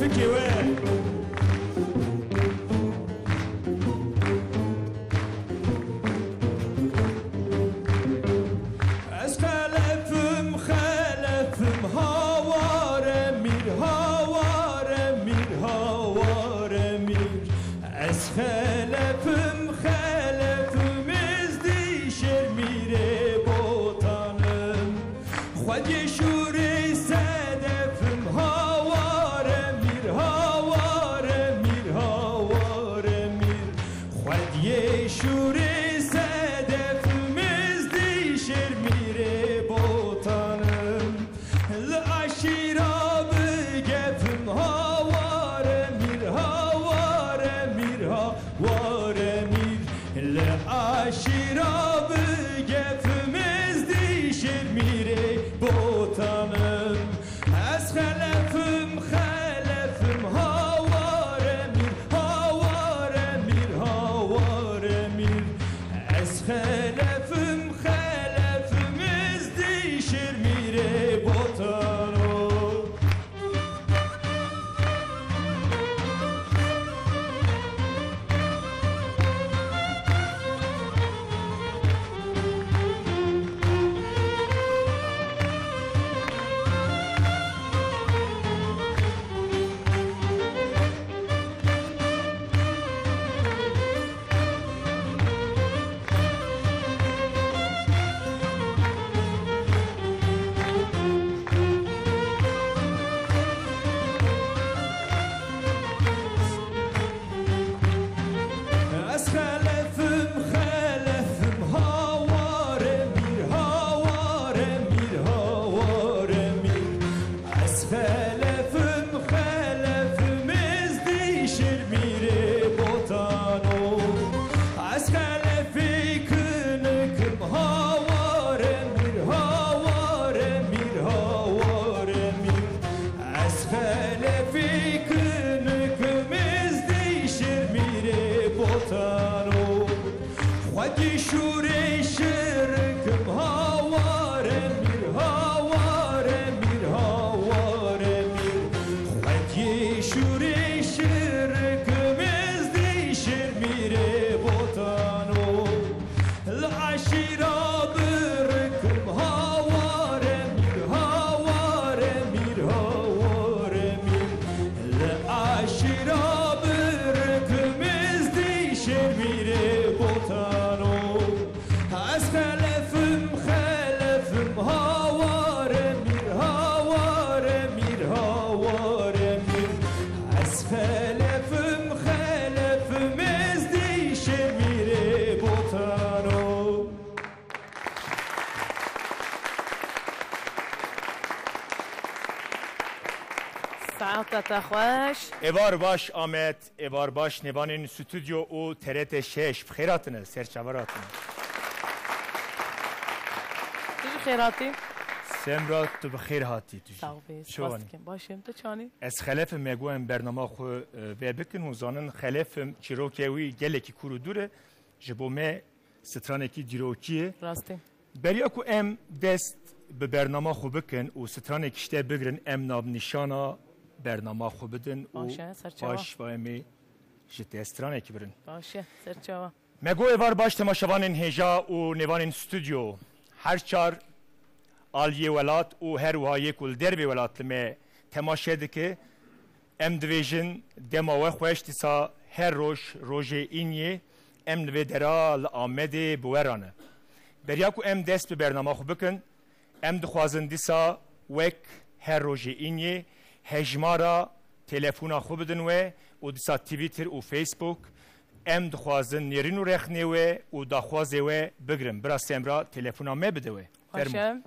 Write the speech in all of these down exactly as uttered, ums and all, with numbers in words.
Fikê we. Ez xelefim, xelefim, haware mîr, haware mîr, haware mîr. Ez xelefim, xelefim, ez dîşêr mîrê botanim. Xwediyê şûrê sedefim, haware mîr, haware mîr, haware mîr. Xwediyê şûrê sedefim, ez dîşêr mîrê botanim. Li aşîra bigefim, haware mîr, haware mîr, haware mîr. Li aşîra bigefim, ez dîşêr mîrê botanim. Ez xelefim, xelefim, haware mîr, haware mîr, haware mîr. Ez xelefim, xelefim, ez dîşêr mîrê botano. Ez xelefim, xelefim, haware mîr, haware mîr, haware mîr. Ez xelefim, xelefim, ez dîşêr mîrê botano. Ez xelefê kinikim, haware mîr, haware mîr, haware mîr. Ez xelefê kinikim, ez dîşêr mîrê botano. Xwedî şûrê şirikim, haware mîr, haware mîr, haware mîr. Xwedî şûrê şirikim, ez dîşêr mîrê botano. Li aşîra birikim, haware mîr, haware mîr, haware mîr. Li aşîra birikim, ez dîşêr mîrê botano. Ez xelefim, xelefim, haware mîr, haware mîr, haware mîr. Ez xelefim, xelefim, ez dîşêr mîrê botano. Saeta te xweş. Êvar baş Amed, êvar baş nêvanên stûdyo û T R T şeş. Bi xêr hatine, ser çavan hatine. Tu jî xêr hatî. Semra, tu bi xêr hatî, tu jî. Sağ ol, spas dikim. Baş im, tu çanî? Ez xelefim, me got em bernama xwe, e, vê bikin û zanin xelefim çîrokê wî gelekî kûr û dûr e. Ji bo me stranekî dîrokî ye. Rastî. Beriya ku em dest bi bernama xwe bikin û stranek ji te bigrin, em navnîşana bernama xwe bidin û Baş e, ser çawa. Paş ve em ê ji te stranekî birin. Baş e, ser çawa. Me got êvar baş temaşevanên hêja û nêvanên stûdyo. Her çar aliyê welat û her wiha yê ku li dervê welat li me temaşe dike, em dibêjin dema we xweş, dîsa her roj rojê îniyê, em li vê dera li Amedê bi we re ne. Beriya ku em dest bi bernama xwe bikin, em dixwazin dîsa wek her rojê îniyê hejmara telefona xwe bidin we û dîsa Twitter û Facebook, em dixwazin nêrîn û rexnê we û daxwazê we bigrin. Bira Semra, telefona me bide we. Fermo. Baş e.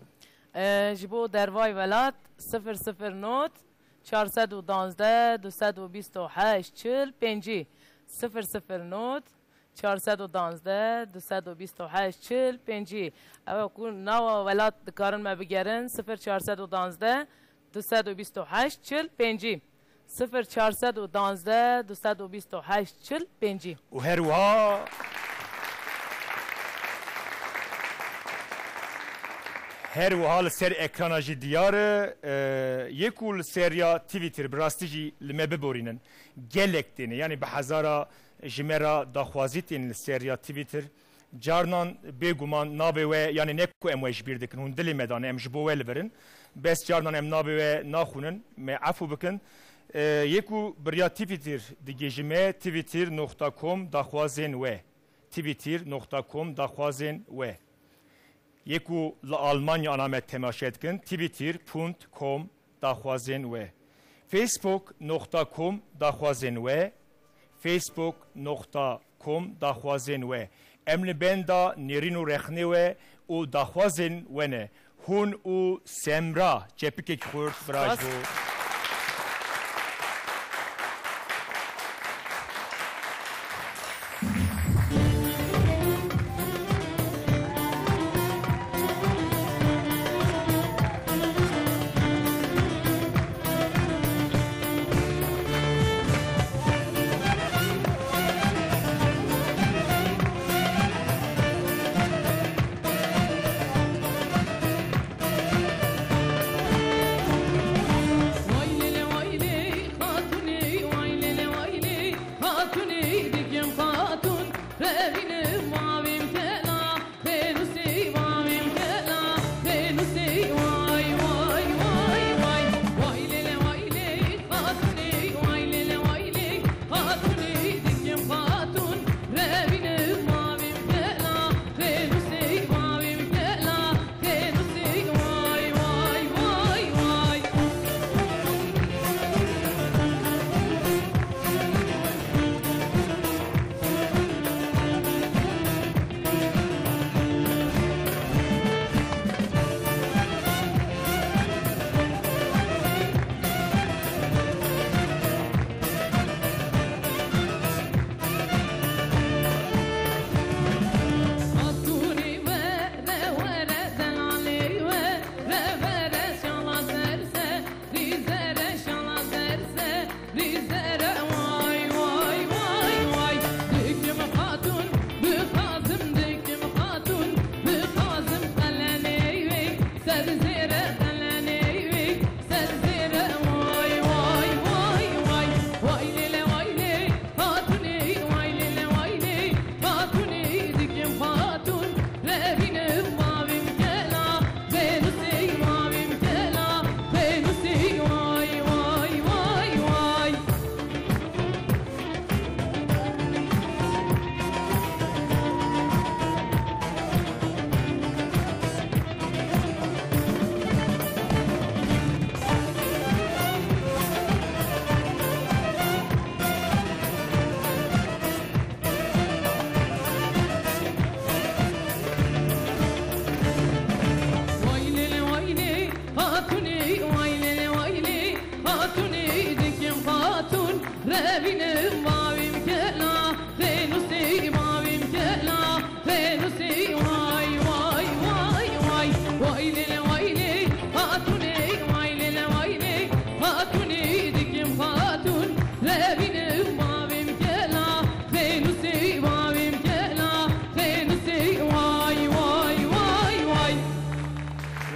E, ji bo dervayê welat, sifir sifir not, çar sed û danzdeh, du sed û bîst û heşt, çil, pêncî. Sifir sifir not, çar sed û danzdeh, du sed û bîst û heşt, çil, pêncî. Ew e ku nava welat dikarin me bigerin, sifir çar sed û danzdeh, du sed û bîst û heşt, çil, pêncî. Sifir çar sed û danzdeh, du sed û bîst û heşt, çil, pêncî. Û her wiha Her wiha li ser ekrana jî diyar e, e, yê ku li ser ya Twitter bi rastî jî li me biborînin. Gelek têne, yanî bi hezara ji me re daxwazî tên li ser ya Twitter. Carnan bêguman navê we, yanî ne ku em we ji bîr dikin, hûn dilê me dane, em ji bo we li vir in. Bes carnan em navê we naxwînin, me efû bikin. E, yê ku bi riya Twitter digihîje me, twitter nokta com daxwazên we. twitter nokta com daxwazên we. Yê ku li Almanya ana me temaşe dikin, twitter punkt com daxwazên we. facebook nokta com daxwazên we. facebook nokta com daxwazên we. Em li benda nêrîn û rexnê we û daxwazên we ne. Hûn û Semra, çepikek xurt, viraj bû.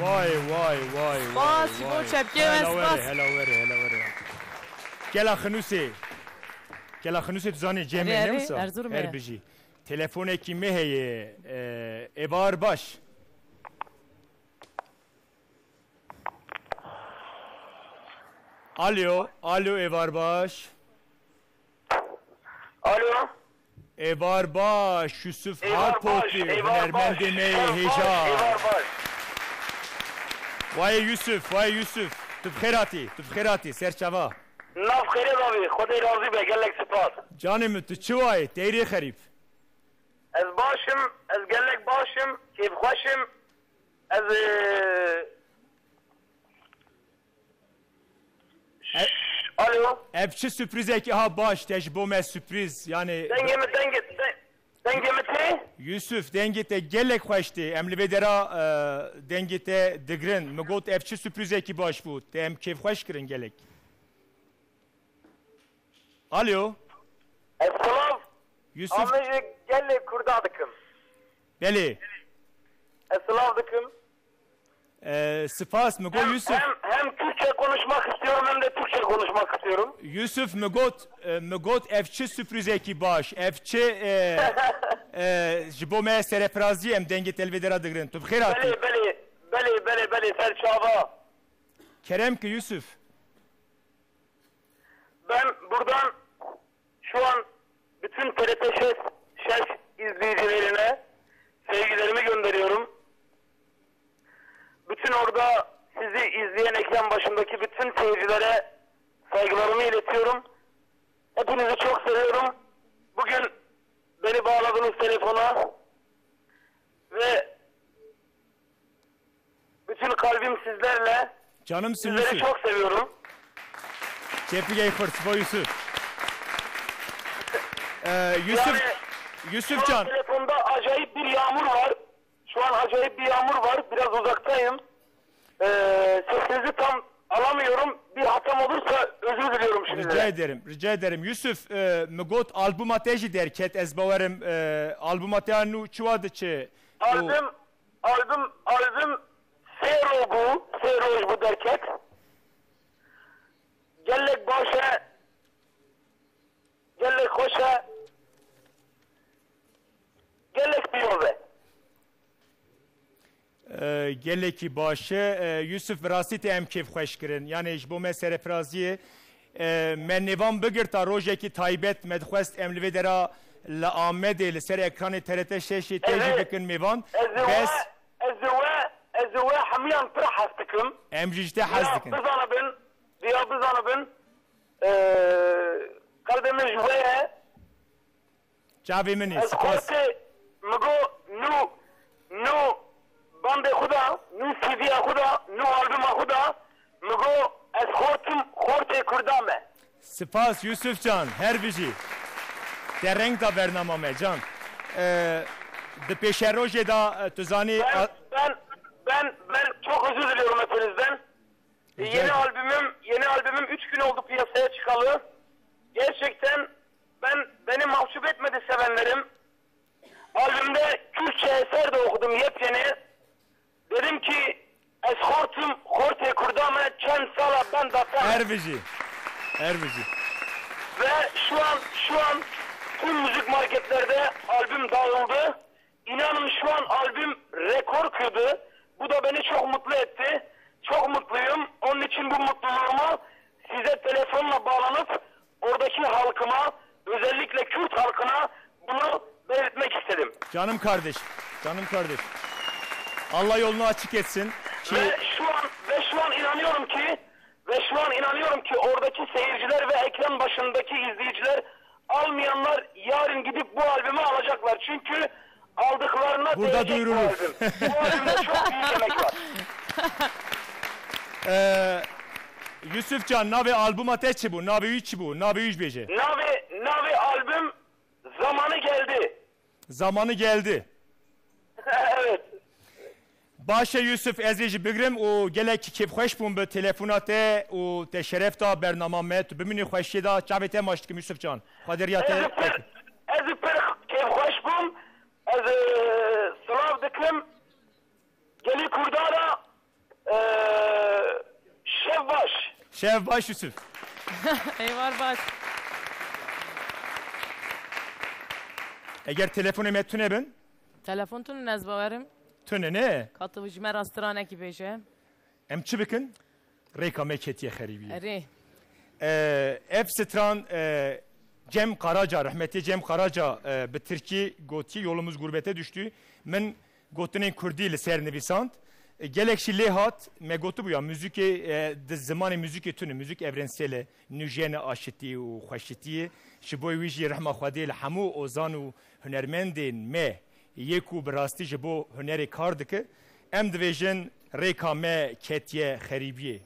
Vay, vay, vay, vay, vay. Spas ji bo çepkê we, spas. Hela were, hela were, hela were. Kela Xinûsê. Kela Xinûsê, tu zanî cem me, ne wisa? Erzurum. Her bijî. Telefonekî me heye, e, êvar baş. Alo, alo, êvar baş. Alo. Êvar baş, Yusuf Harpotî, hunermendê me yê hêja. Êvar baş. Wayê Yusuf, wayê Yusuf. Tu bi xêr hatî, tu bi xêr hatî, ser çava. Nav xêrê davî, Xwedê razî be, gelek spas. Canê min, tu çi wayê, teyrê xerîb? Ez baş im, ez gelek baş im, kêfxweş im. Ez, e, E- Alo. Ev çi sürprizekî ha baş, te ji bo me sürpriz, yani. Dengê min, dengê, de-, dengê min tê? Yusuf, dengê te gelek xweş tê. Em li vê dera, e, dengê te digirin. Min got, ev çi sürprizekî baş bû. Te em kêfxweş kirin gelek. Alo. Ez silav. Yusuf. Amê ji gelê Kurda dikim. Belê. Ez silav dikim. Ee, spas, mi got Hem, Yusuf. hem, hem Kürtçe konuşmak istiyorum hem de Türkçe konuşmak istiyorum. Yusuf, mi got, e, mi got ev çi sürprizekî baş, ev çi, e, e, ji bo me serefrazî em dengê telvêdera digirin. Tu bi xêr hatî. Belê, belê, belê, belê, belê, ser çava. Kerem ki Yusuf. Ben buradan şu an bütün T R T şeş, şeş izleyicilerine sevgilerimi gönderiyorum. Bütün orada sizi izleyen ekran başındaki bütün seyircilere saygılarımı iletiyorum. Hepinizi çok seviyorum. Bugün beni bağladınız telefona ve bütün kalbim sizlerle. Canımsın Sizleri Yusuf. çok seviyorum. Çepik Eyfır, Spo Yusuf. Ee, Yusuf, Yani, Yusuf şu an Can. telefonda acayip bir yağmur var. Şu an acayip bir yağmur var. Biraz uzaktayım. Ee, sesinizi tam alamıyorum. Bir hatam olursa özür diliyorum şimdiden. Rica ederim, rica ederim. Yusuf, e, mi got albuma te jî derket, ez bawerim, e, albuma te ya nû çi wa diçe? Û Albüm, albüm, albüm sê roj bû, sê roj bû derket. Gelek baş e, gelek xweş e, gelek pîroz e. E, gelekî baş e. E, Yusuf, bi rastî te em kêfxweş kirin. Yanê ji bo me serefraziyê, e, me nêvan bigirta rojekî taybet, me dixwest em li vê dera li Amedê li ser ekranê T R T şeşê te jî bikin mêvan. Ez ê Bes we, ez ê we, ez ê we hemiyan pir hez dikim. Em jî ji te hez dikin. Diya bizanibin, diya bizanibin, e, qelbê min ji we ye. Çavê min ê, Ez spas. Xortê, mi got, nû, nû bandê xwe da, nû C D'ya xwe da, nû albuma xwe da, mi got, ez xortim, xortê Kurda me. Spas Yusuf Can, her bijî. Te reng da bernama me, Can. Ee, di pêşerojê da, e, tu zanî, Ben, a- ben, ben, ben çok özür diliyorum hepinizden. Rica Yeni ederim. albümüm, yeni albümüm üç gün oldu piyasaya çıkalı. Gerçekten ben, beni mahcup etmedi sevenlerim. Albümde Kürtçe eser de okudum yepyeni. Dedim ki, ez xortim, xortê Kurda me çend sala ben datan. Her bijî. Her bijî. Ve şu an, şu an tüm müzik marketlerde albüm dağıldı. İnanın şu an albüm rekor kırdı. Bu da beni çok mutlu etti. Çok mutluyum. Onun için bu mutluluğumu size telefonla bağlanıp oradaki halkıma, özellikle Kürt halkına bunu belirtmek istedim. Canım kardeş, canım kardeş. Allah yolunu açık etsin. Ki Ve şu an, ve şu an inanıyorum ki, ve şu an inanıyorum ki oradaki seyirciler ve ekran başındaki izleyiciler almayanlar yarın gidip bu albümü alacaklar. Çünkü aldıklarına Burada değecek bu duyurulur. albüm. Bu albümde çok büyük emek var. Ee, Yusuf Can, navê albuma te çi bû? Navê wî çi bû? Navê wî jî bêje. Navê, navê albüm Zamanı Geldi. Zamanı Geldi. Evet. Baş e Yusuf, ez ê jî bigrim û gelek kêfxweş bûm bi telefona te û te şeref da bernama me. Tu bimînî xweşiyê da, çavê te maç dikim Yusuf Can. Xwedê riya te Ez ê pir, pêk. ez ê pir kêfxweş bûm. Ez, e, silav dikim. Gelî Kurda ra, e, şev baş. Şev baş Yusuf. Eyvar baş. Eger telefonê me tune bin? Telefon tune, ez bawerim. Tune ne? Ka tu ji me ra stranekî bêje. Em çi bikin? Rêka me ketiye xerîbiyê. Erê. E, ev stran, e, Cem Karaca, rehmetê Cem Karaca, e, bi tirkî gotî, "Yolumuz gurbete düştü." Min gotinên kurdî li ser nivîsand. E, gelek jî lê hat, me gotibû ya, muzîkê, e, di zimanê muzîkê tune, muzîk evrensel e, nûjen e aşitî û xweşitiyê. Ji bo wî jî rehma Xwedê li hemû ozan û hunermendên me yê ku bi rastî ji bo hunerê kar dike, em dibêjin rêka me ketiye xerîbiyê.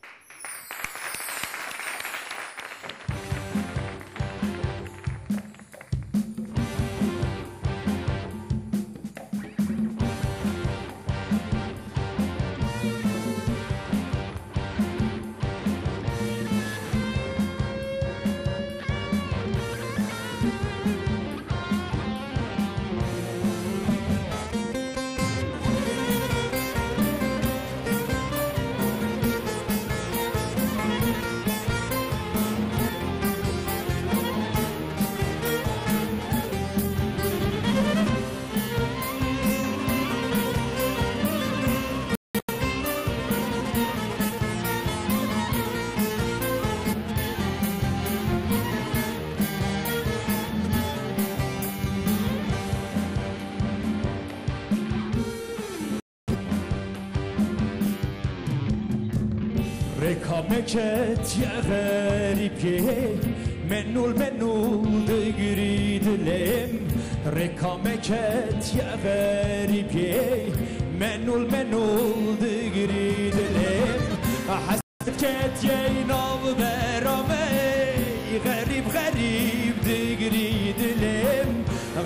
Rêka me ketiye xerîbiyê, menûl, menûl digirî dilêm. Rêka me ketiye xerîbiyê, menûl, menûl digirî dilêm. Hesret ketiye navbera me, xerîb, xerîb digirî dilêm.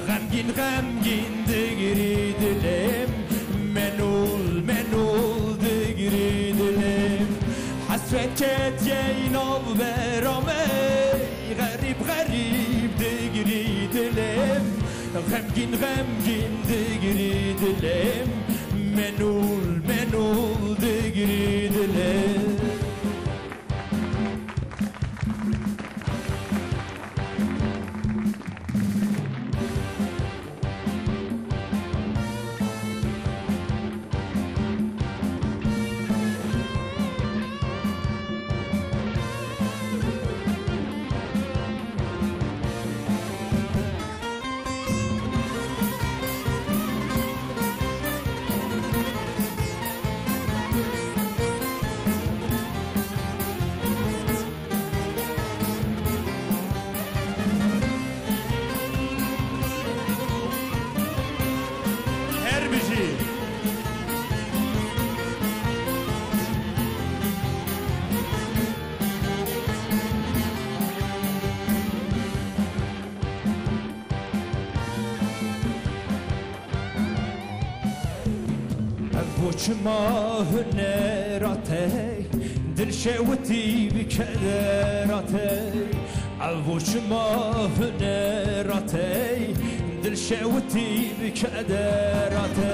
Xemgîn, xemgîn digirî dilêm, menûl, menûl digirî dilêm. Hesret ketiye navbera me, xerîb, xerîb digirî dilêm. Xemgîn, xemgîn digirî dilêm, menûl, menûl digirî dilêm. Her bijî. Ev bo çima hunera te, dilşewitî bi kedera te. Ev bo çima hunera te, dilşewitî bi kedera te.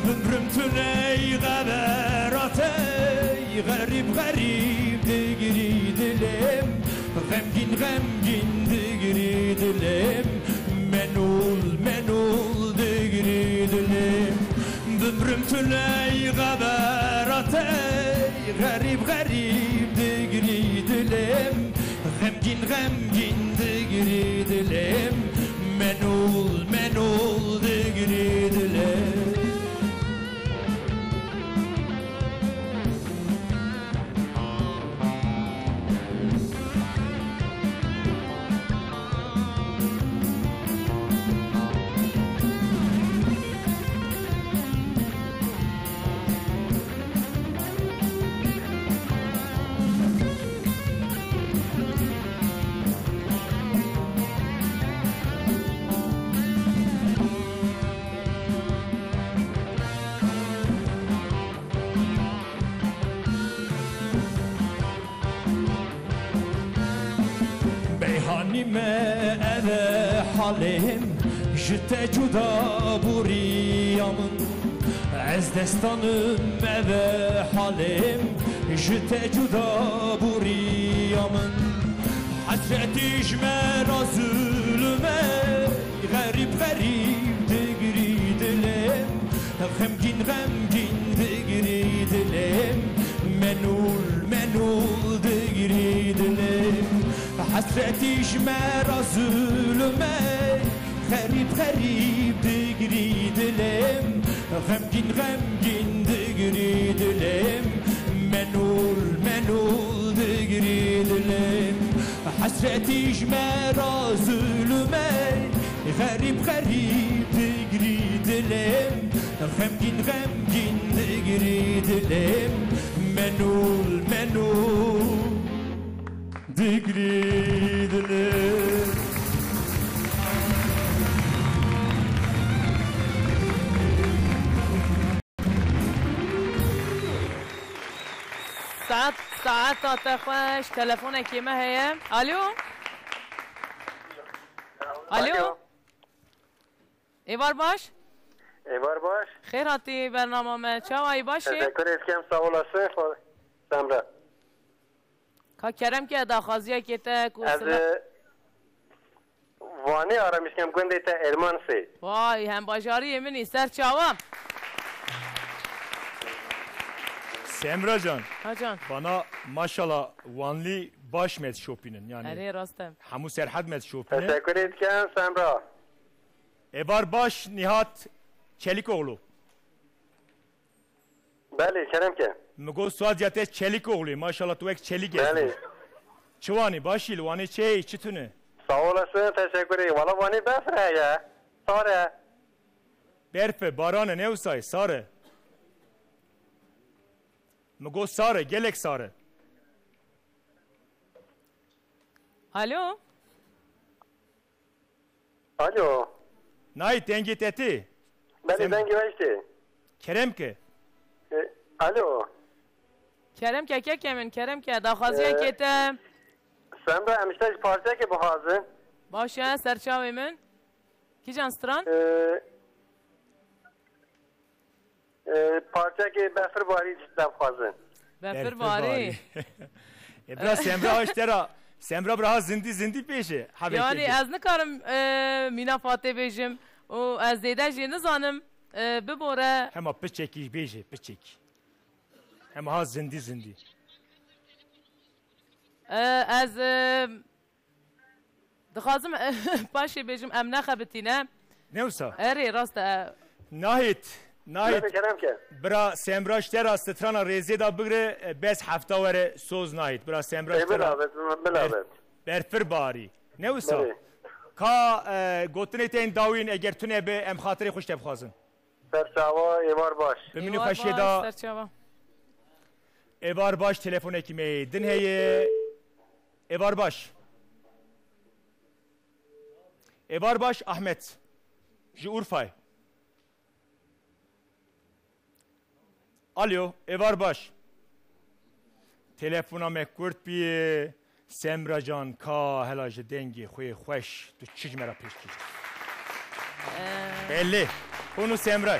Bimrim tu ney xebera te, xerîb, xerîb digirî dilêm. Xemgîn, xemgîn digirî dilêm, menûl, menûl digirî dilêm. Bimrim tu ney xebera te, xerîb, xerîb digirî dilêm. Xemgîn, xemgîn digirî dilêm, menûl, menûl digirî dilêm. Beyhanî me ev e halêm, ji te cuda bûriya min. Ez destanim ev e halêm, ji te cuda bûriya min. Hesretî ji me ra zulm e, xerîb, xerîb digirî dilêm. Xemgîn, xemgîn digirî dilêm, menûl, menûl digirî dilêm. Hesretî ji me ra zulm e, xerîb, xerîb digirî dilêm. Xemgîn, xemgîn digirî dilêm, menûl, menûl digirî dilêm. Hesretî ji me ra zulm e, xerîb, xerîb digirî dilêm. Xemgîn, xemgîn digirî dilêm, menûl, menûl digirî dilêm. Saet, saeta te xweş, telefonekê me heye. Alo? Alo? Alo. Êvar baş? Êvar baş. Xêr hatî bernama me. Çawa yî, baş î? Teşekkür ederim, sağ olasın. Semra. Ka kerem ke daxwaziyekê te ku Ez, sila- e, Vanê, aramîşkem gundê te Elmansê. Vay, hem bajariyê min î, ser çawa. Semra can. Ha can. Bana maşallah Vanlî baş me dişopînin yani. Erê, rast e. Hemû Serhed me dişopînin. Teşekkür ederim Semra. Êvar baş Nihat Çelikoğlu. Belê, kerem ke. Mi got Suadiya te çelik oxlî, maşallah tu wek çelik ez. Belê. Çi wanî, başî, li Wanê çi heyî, çi tune? Sağ olasın, teşekkür ederim. Valla Wanê befr heye. Sar e. Berf e, baran e, ne wisa ye, sar e. Mi got sar e, gelek sar e. Alo? Alo. Nahit, dengê te tê. Belê, Sem- dengê we tê. Kerem ke. E, alo. Kerem ke, kekê min, kerem ke. Daxwaziya E, kê te. Semra, em ji te ji parçeyekê bixwazin. Baş e, serçavê min. Kîjan stran? E, E, parçekê Befir Barî ji te dixwazin. Befir Barî. E, bira Semra ha ji te ra, Semra bira ha zindî zindî bêje. Hebekê Yanî bê. Ez nikarim, e, mîna Fatê bêjim û ez zêde jê nizanim, e, bibore. Hema piçekî bêje, piçekî. Hema ha zindî zindî. E, ez, e, Dixwazim, paşê bêjim, em nexebitîne. Ne wisa? Erê, rast e. Nahit, Nahit. Kerem ke. Bira Semra ji te ra strana rêzê da bigire, e, bes hefta were soz Nahit. Bira Semra ji te ra. Bila bit, bila bit. Berfir Barî. Ne wisa? Belê. Ka, e, gotinê te yên dawîn eger tune be, em xatirê xwe ji te bixwazin. Serçawa, êvar baş. Bi min û Êvar xweşiyê baş, da serçawa. Êvar baş, telefonekî me yê din heye. Êvar baş. Êvar baş, Ahmet. Ji Urfayê. Alo, êvar baş. Telefona me kurt bî. Semra can, ka hela ji dengê xwe xweş, tu çi ji me re pêş kî? Ee. Belê. Hûn û Semra.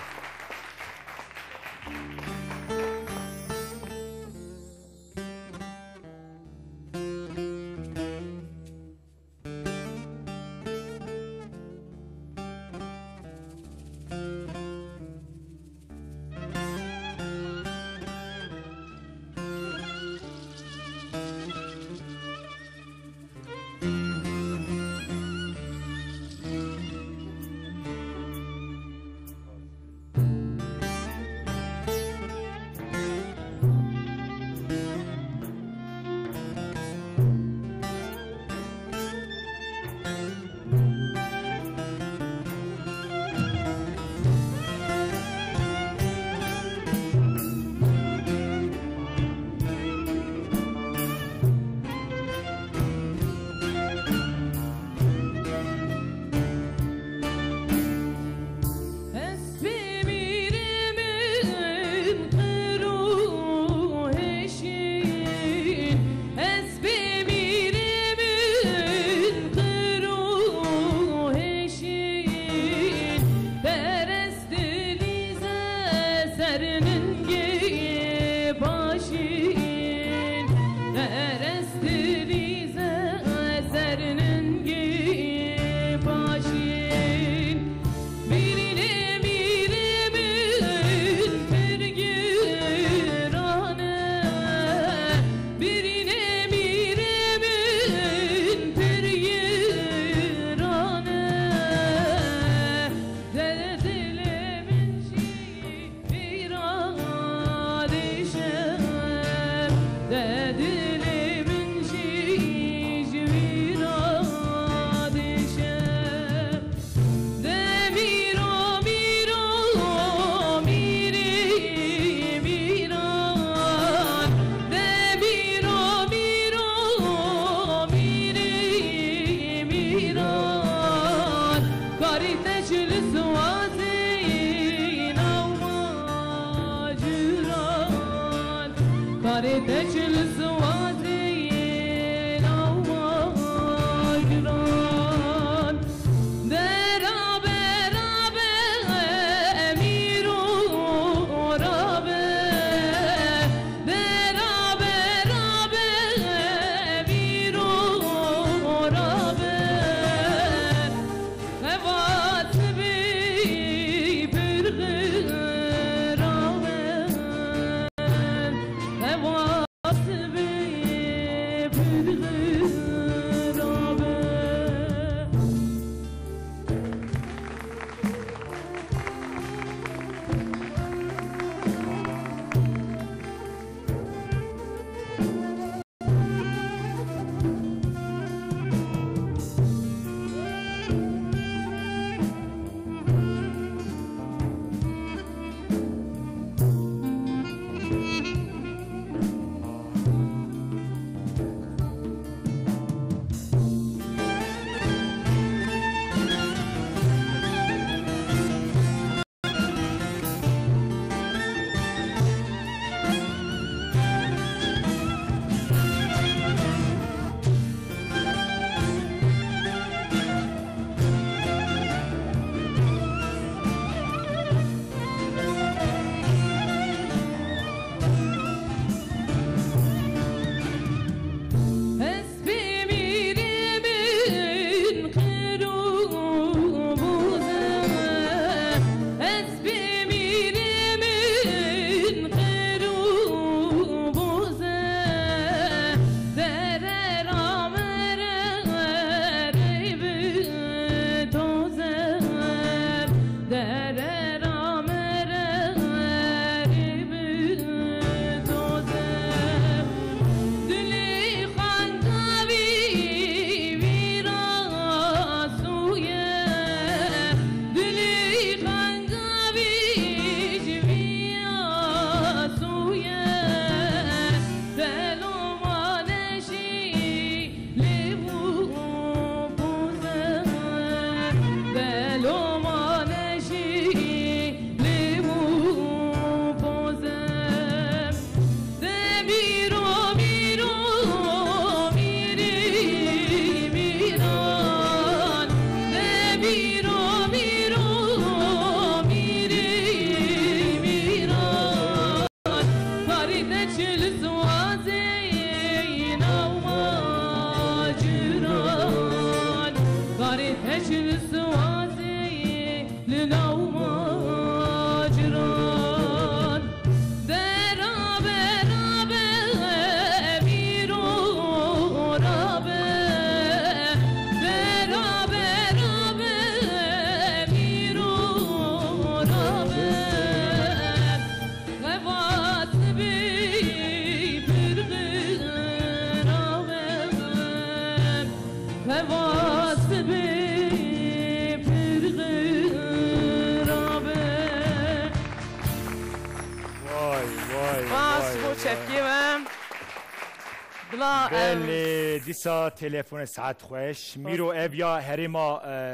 Bila, em, Belê, dîsa telefone saet xweş. Mîro, ev ya herêma,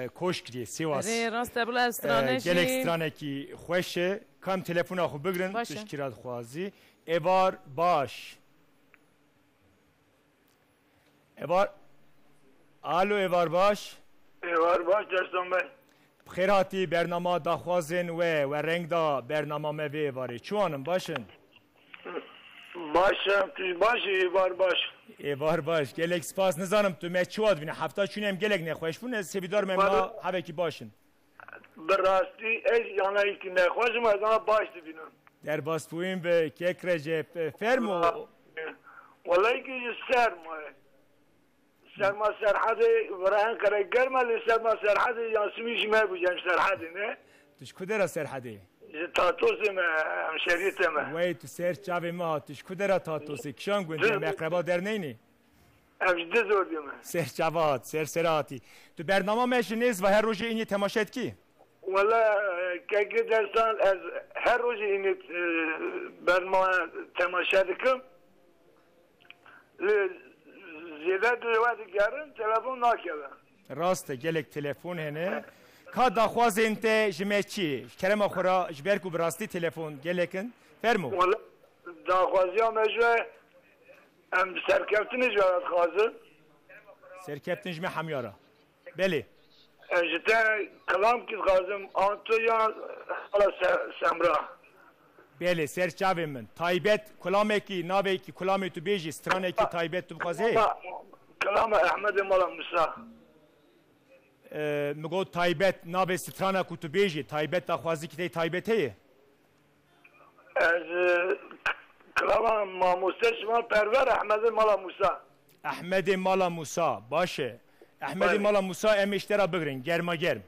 e, Koşkiriyê, Sêwas. Erê, rast e, bila ez E, strane gelek jî. Stranekî xweş e. Ka em telefona xwe bigirin, Baş e. Tu ji kî re dixwazî. Êvar baş. Êvar, alo, êvar baş. Êvar baş, Destan Bey. Bi xêr hatî bernama daxwazên we, we reng da bernama me vê êvarê. Çiwan in, baş in? Baş in, tu baş î, êvar baş. Êvar baş. Gelek spas. Nizanim tu me çiwa dibîne. Hefta çûne em gelek nexweş bûn. Ez hêvîdar me Var- ma hevekî baş in. Bi rastî ez yana yekî nexweş im, ez ana baş dibînim. Derbasbûyîn bi kek Recep. Fermo. Wela yekî ji serma ye. Serma Serhedê, vira Enqere germ e, lê serma Serhedê yan simî ji me bû, em Serhedê ne. Tu ji ku dera Serhedê? Ji Tatosê me, hemşeriyê te me. Wey, tu ser çavê me hat. Tu ji ku dera Tatosê? Kişan gund, Duz- em eqreba derneynê? Em ji Dizordê me. Ser çava hat, ser sera hatî. Tu bernama me ji nêz ve her rojê înê temaşe dikî? Wela, e, kekê Destan, ez her rojê înê, e, bernama temaşe dikim. Lê zêde duyê we digerin, telefon nakeve. Rast e, gelek telefon hene. Ka daxwazên te ji me çi? Ji kerema xwe re, ji ber ku bi rastî telefon gelek in. Fermo. Wela, daxwaziya me ji we, em serkeftinê ji we dixwazin. Serkeftin ji me hemya re. Belê. Ez ji te kilamkî dixwazim, an tu ya Xala Se-, Semra. Belê, ser çavê min. Taybet, kulamekî, navekî, kulamê tu bêjî, stranekî taybet tu bixwazî heye? Kilama, kilama Ehmedê Mala Musa. Ee, mi got taybet, navê strana ku tu bêjî, taybet daxwazî kitê taybet heye? Ez, e, k-, kilama mamoste şima Perwer Ehmedê Mala Musa. Ehmedê Mala Musa, baş e. Ehmedê Belê. Mala Musa, em ê ji te re bigirin, germa germ.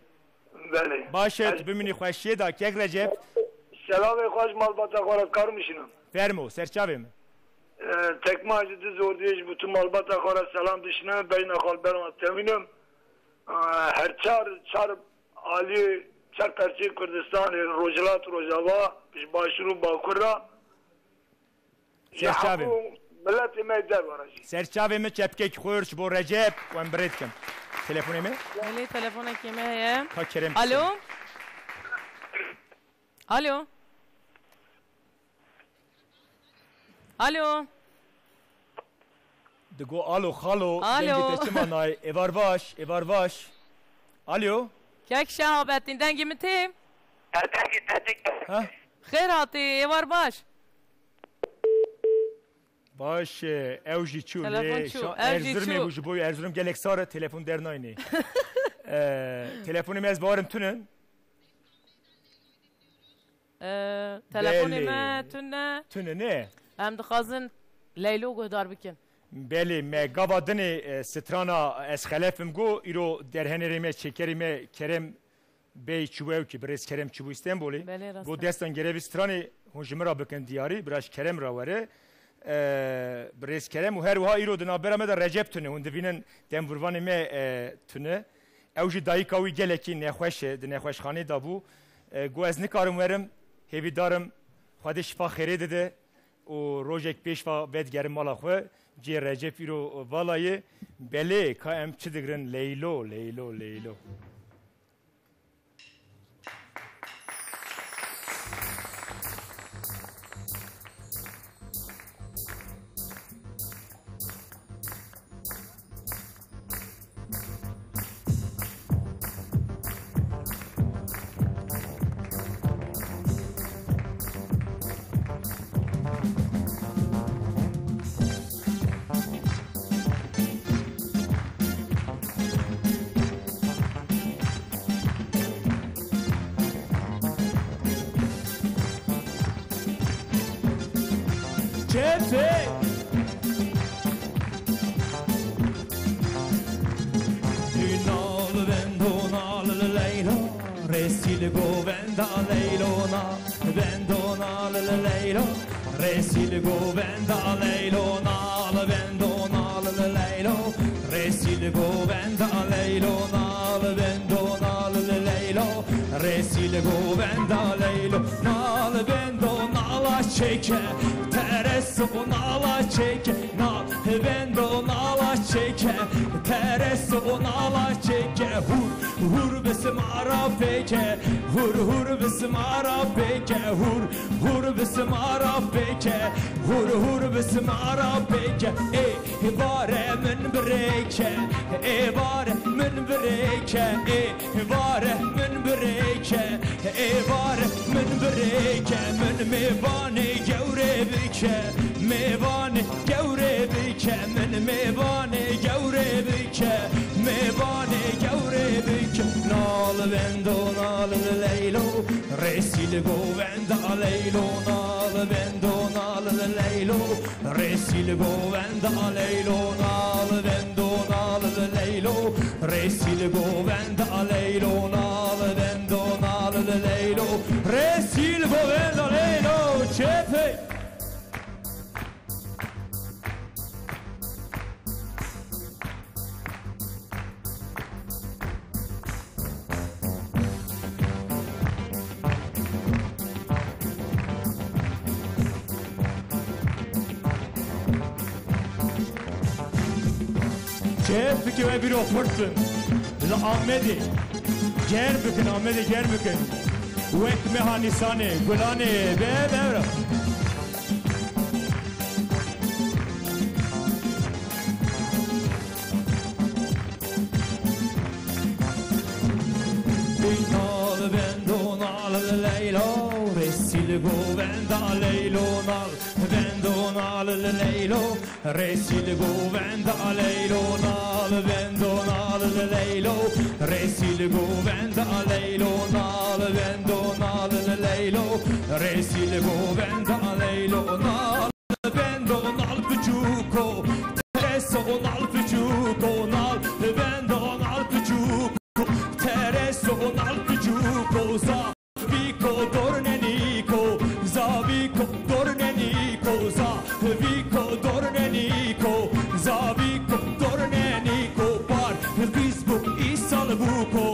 Belê. Baş e, Ez tu bimînî xweşiyê de, kek Recep. Selamê xwe ji malbata xwe re dikarim bişînim. Fermo, ser çavê min. E, tekma ji Dizordiyê ji bütün malbata xwe re selam dişînim, beyna xwe li ber wan tewînim. E, her çar, çar aliyê, çar perçeyê Kurdistanê, Rojhilat, Rojava, ji Başûr û Bakur re. Ser çavê. Ji hemû miletê me yê derve re jî. Ser çavê min çepkek xurt ji bo Recep û em bi rê dikin. Telefonê me? Belê, telefonekê me heye. Ka kerem Alo? Alo? Alo? Digo alo xalo, Alo? Dengê te çima nayê? Êvar baş, êvar baş. Alo? Kek Şehabettin, dengê min tê? Ha? Xêr hatî, êvar baş. Baş, e, ew jî çû. Telefon lê çû. Şa-, Ew jî Erzurumê çû. Bû, ji bo Erzurum gelek sar e, telefon dernaynê. E, telefonê me ez bawerim tune. E, telefonê Belê. Me tune. Tune ne? Em dixwazin Leylo guhdar bikin. Belê, me gava dinê, e, strana Ez Xelef im got, îro derhenerê me, çêkerê me Kerem Bey Çiwewkî, birêz Kerem çûbû Îstenbolê. Belê, rast Got e. Destan gerevî stranê hûn ji min re bikin diyarî, bira ji Kerem re were. E, birêz Kerem û her wiha îro di navbera me de Recep tune. Hûn dibînin demvurvanê me, e, tune. Ew jî dayika wî gelekî nexweş e, di nexweşxanê de bû. E, got ez nikarim werim, hêvîdar im Xwedê şifa xêrê dide û rojek pêş va vedigerim mala xwe. Cê Recep îro vala ye. Belê, ka em çi digirin? Leylo, leylo, leylo. Çepê! Nal vendo nal Leyla, resîl govenda Leylo, nal vendo nal Leyla, resîl govenda Leylo, nal vendo nal Leyla, resîl govenda Leylo, nal vendo nal Leyla, resîl govenda Leylo, nal vendo nala çeke, teres Sonala çêke, nal vendo nala çêke, tereso nala çêke, hur hur bi simara pêke, hur hur bi simara pêke, hur hur bi simara pêke, hur hur bi simara pêke. Ê vare min birêke, ê vare min birêke, ê vare min birêke, ê vare min birêke, min mêvanê gewrê bike, mêvanê gewrê bike, min mêvanê gewrê bike, mêvanê gewrê bike. Nal vendo nal leylo, rêsî li govenda leylo, nal vendo nal leylo, rêsî li govenda leylo, nal vendo nal leylo, rêsî li govenda leylo, nal vendo nal leylo, rêsî li govenda leylo. Çepê. Keyf bike we bîro xurt bin. Li Amedê ger bikin, Amedê ger bikin. Wek meha Nîsanê, Gulanê, be, be, be. Nal vendo nal leylo, rêsî li govenda leylo, nal vendo nal leylo, rêsî li govenda leylo, nal vendo nal leylo, rêsî li govenda leylo, nal vendo nal leylo, rêsî li govenda leylo, nal vendo nal piçûko, tereso nal piçûko, nal vendo nal piçûko, tereso nal piçûko, zavîko dornenîko, zavîko dornenîko, zavîko dornenîko, zavîko dornenîko, par qîz bû îsal bûko,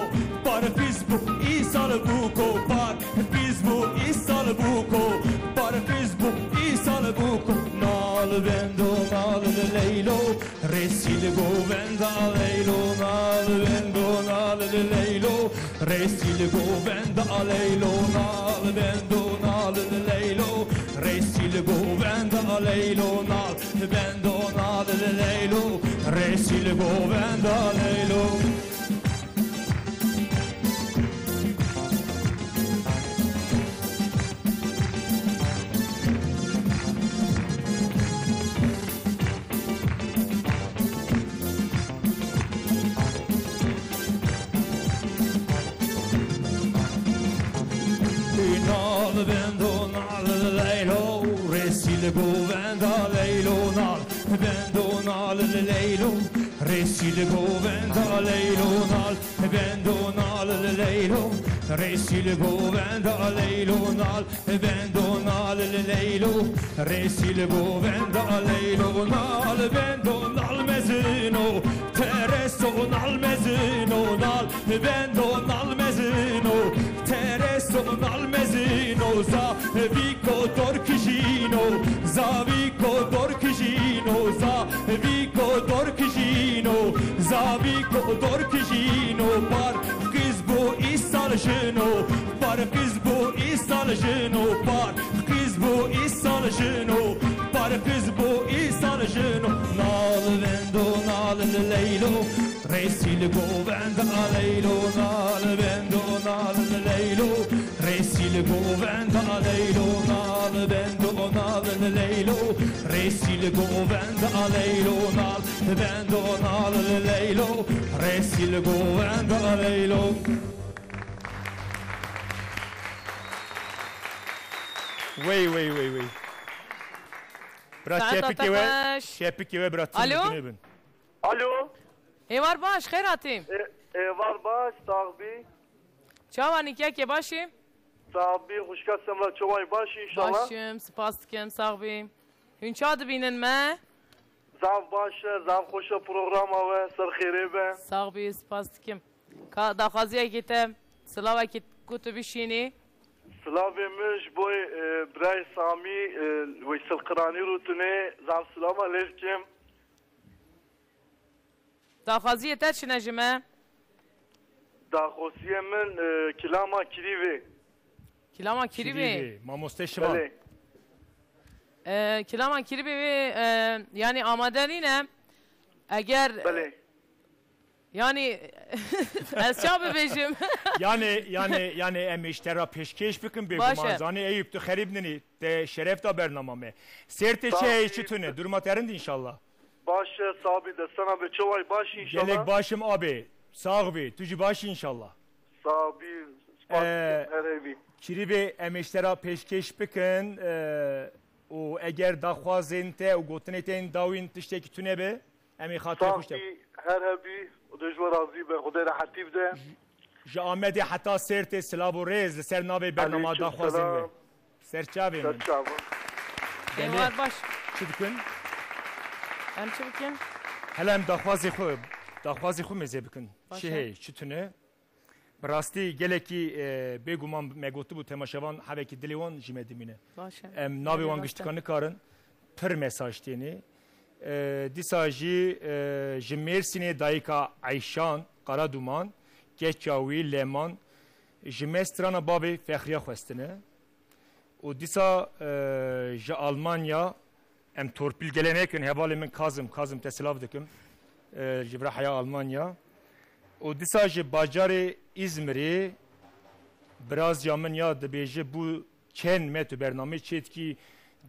par qîz bû îsal bûko, par qîz bû îsal bûko, par qîz bû îsal bûko. Nal vendo nal leylo, rêsî li govenda leylo, nal vendo nal leylo, rêsî li govenda leylo, nal vendo nal leylo, rêsî li govenda leylo, nal vendo nal leylo, rêsî li govenda leylo. Nal vendo nal leylo, rêsî li govenda leylo, nal vendo nal leylo, rêsî li govenda leylo, nal vendo nal leylo, rêsî li govenda leylo, nal vendo nal leylo, rêsî li govenda leylo, nal vendo nal mezino, tereso nal mezino, nal vendo nal mezino, tereso nal mezino, zavîko dorkijîno, zavîko dorkijîno, zavîko dorkijîno, zavîko dorkijîno, par qîz bû îsal jino, par qîz bû îsal jino, par qîz bû îsal jino, par qîz bû îsal jino. Nal vendo nal leylo, rêsî li govenda leylo, nal vendo nal leylo, rêsî li govenda leylo, nal vendo nal leylo, rêsî li govenda leylo, nal vendo nal leylo, rêsî li govenda leylo. Wey, wey, wey, wey. Bira Saeta çepikê te we, xweş. Çepikê we bira tim Alo? Bin. Alo. Êvar baş, xêr hatî. Ê-, êvar baş, sax bî. Çawa nîkiyekê başî? Sax bî, xwişka Semra, çawa yî, baş î înşallah? Baş im, spas dikim, sax bî. Hûn ça dibînin me? Zaf baş e, zaf xweş e programa we, ser xêrê be. Sax bî, spas dikim. Ka daxwaziyekî te, silavekî ku tu bişînî? Silavê min ji bo, e, birayê Samî, e, Weysel Qiranî rûtine, zaf silava lê dikim. Daxwaziyê te çi ne ji me? Daxwaziyê min, e, kilama Kirîvê. Kilama Kirîvê. Kirîvê, mamoste Şivan. Belê. E, kilama Kirîvê wê, e, yani amade nîne. Eger Belê. Yani, ez ça bibêjim? Yani, yani, yani em ê ji te re pêşkêş bikin, Baş e. bêguman zanî Eyüp, tu xerîb ninî, te şeref da bernama me. Sêrtê çi heye, çi tune? Duruma te rind inşallah. Baş e, sabî destana be, çaway baş inşallah. Gelek baş im abê. Sax bî, tu jî baş inşallah. Sabî, spas Ee, dikim, her hebî. Kirîvê em ê ji te re pêşkêş bikin, ee, û eger daxwazên te û gotinê te yên dawîn tiştekî tune be, Em ê xatirê xwe ji te. Sax bî, her hebî, Xwedê ji we razî be, Xwedê rehetî bide. Ji Amedê heta Sêrtê silav û rêz li ser navê bernama Daxwazên we. Aleyküm selam. Ser çavê min. Ser çavin. Belê. Êwar baş. Çi dikin? Em çi bikin? Hele em daxwazê xwe, daxwazê xwe mêze bikin. Baş e. Çi heye, çi tune? Bi rastî gelekî, e, bêguman me gotibû temaşevan hevekî dilê wan ji me dimîne. Baş e. Em navê wan giştika nikarin, pir mesaj tênê. E, dîsa jî, e, ji Mêrsînê dayika Eyşan Karaduman, keça wî Leman, ji me strana bavê Fexriya xwestine. Û dîsa, e, ji Almanya, em torpîl gelê nekin, hevalê min Kazim, Kazim te silav dikim, e, ji vira heya Almanya. Û dîsa ji bajarê Îzmirê, birazya min ya dibêje bû çend me tu bernameyê çêdikî,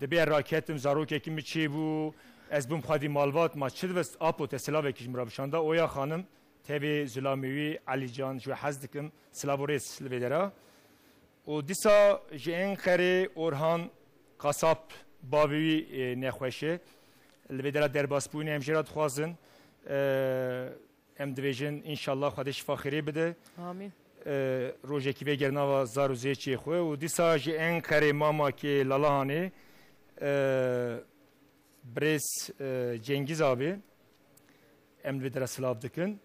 dibê raketim, zarokekî min çêbû, ez bûm xwedî malbat, ma çi divist, apo te silavekî ji min re bişanda, Oya xanim, tevê zilamê wî, Elî can, ji we hez dikim, silav û rêz li vê dera. Û dîsa ji Enqerê Orhan Kasap bavê wî, e, nexweş e. Li vê dera derbasbûyînê em jê re dixwazin. E, em dibêjin, înşallah Xwedê şifa xêrê bide. Amîn. E, rojekî vê gerina va zar û zêçê xwe. Û dîsa ji Enqerê Mamakê Lalahanê, e, birêz, e, Cengiz abi, em li vê dera silav dikin.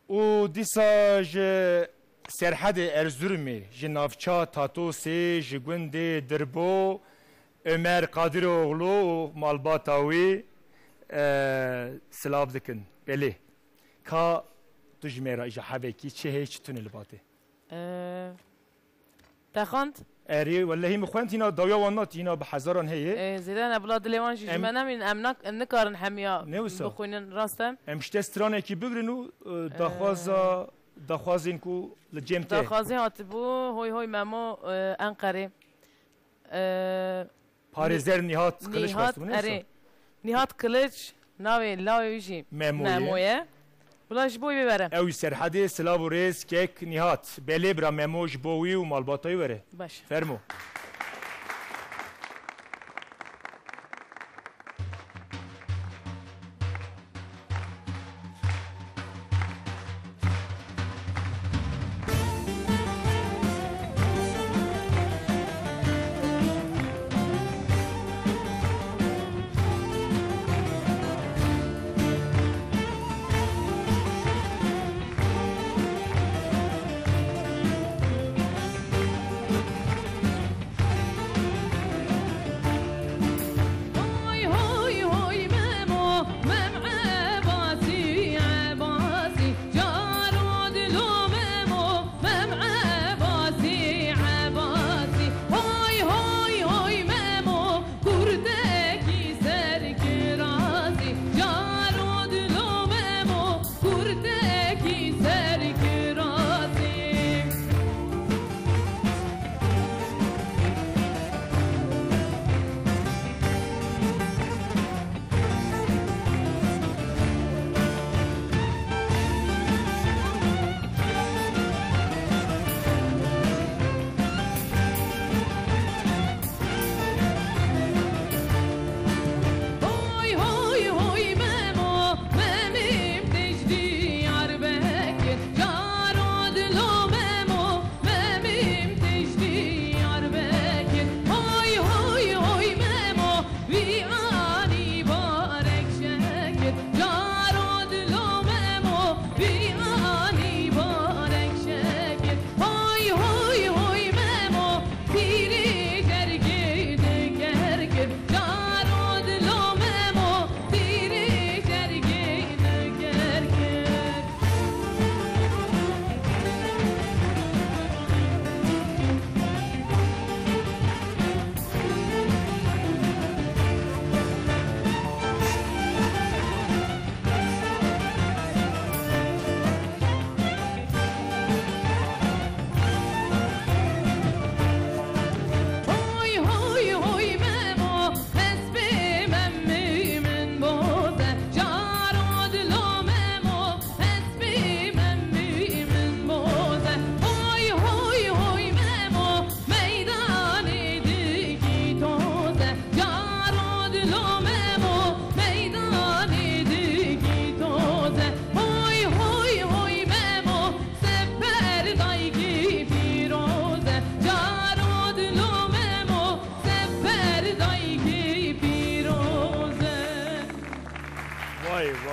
Û dîsa ji Serhedê Erzurumê, ji navça Tatosê, ji gundê Dirbo, Ömer Kadiroğlu û malbata wî, e, silav dikin. Belê. Ka tu ji me re îja hevekî çi heye, çi tune li ba te? E, Te xwend? Erê, wellehî min xwend, hîna dawiya wan nat, hîna bi hezaran heye. Ê, zêde ne, bila dilê wan jî ji Em me nemîn, em nak-, em nikarin hemiya Ne wisa? bixwînin, rast e? Em ji te stranekî bigrin û, e, daxwaza, daxwazên ku li cem te. Daxwazê hatibû, hoy hoy Memo, e, Enqerê. E, Parêzer Nihat Kılıç Nihat, xwestibû, ne wisa? erê. Nihat Kılıç, navê lawê wî jî Memo ye. Memo ye. Bila ji bo wî bibere. Ew ji Serhedê, silav û rêz kek Nihat. Belê bira Memo ji bo wî û malbata wî were. Baş. Fermo.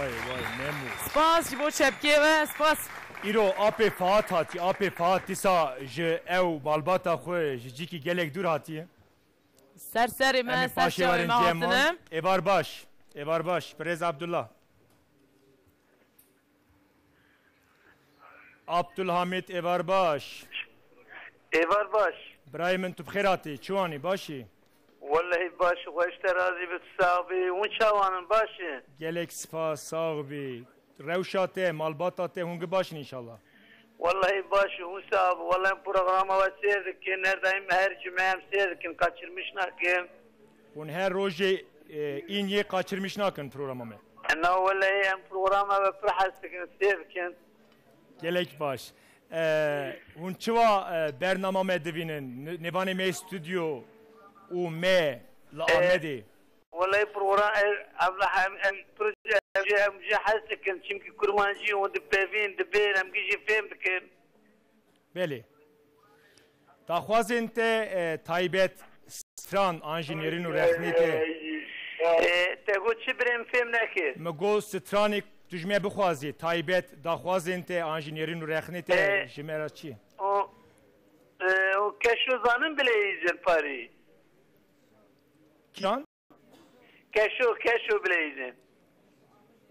Vay vay, Memo. Spas ji bo çepkê we, spas. Îro apê Fahat hatiye, apê Fahat dîsa ji ew malbata xwe ji cîkî gelek dûr hatiye. Ser serê me, Em ê ser paşê çavê werin me cem wan. Hatine. Êvar baş, êvar baş, birêz Abdullah. Abdulhamid, êvar baş. Êvar baş. Birayê min, tu bi xêr hatî, çi wanî, baş î? Wellehî baş, xweş te razî bi, tu sax bî. Hûn çawan in, baş in? Gelek spas, sax bî. Rewşa te, malbata te, hûn gi baş in înşallah. Wellehî baş in, hûn sax bi. Wellehî em programa we sêr dikin, her daîm her cumê em sêr dikin, kaçirmiş nakin. Hûn her rojê, e, în yê kaçirmiş nakin programa me. Na wellehî em programa we pir hez dikin, sêr dikin. Gelek baş. E, hûn çiwa, e, bernama me divînin? N-, nêvanê me stûdyo û me li E, Amedê. Wellehî program, e, em, em, em proje, em jê, em jê hez dikin. Çimkî kurmancî hûn dipevîn, dibên, em gî jî fêm dikin. Belê. Daxwazên te, e, taybet stran an jî nêrîn û rexnê te? E, te got çi, birê min fêm nekir? Min got stranê tu ji me bixwazî, taybet daxwazên te an jî nêrîn û rexnê te E, ji me re çi ye? O, e, o keşo zanin bileyîzin parî. Kîjan? Keşo, keşo bileyîzin.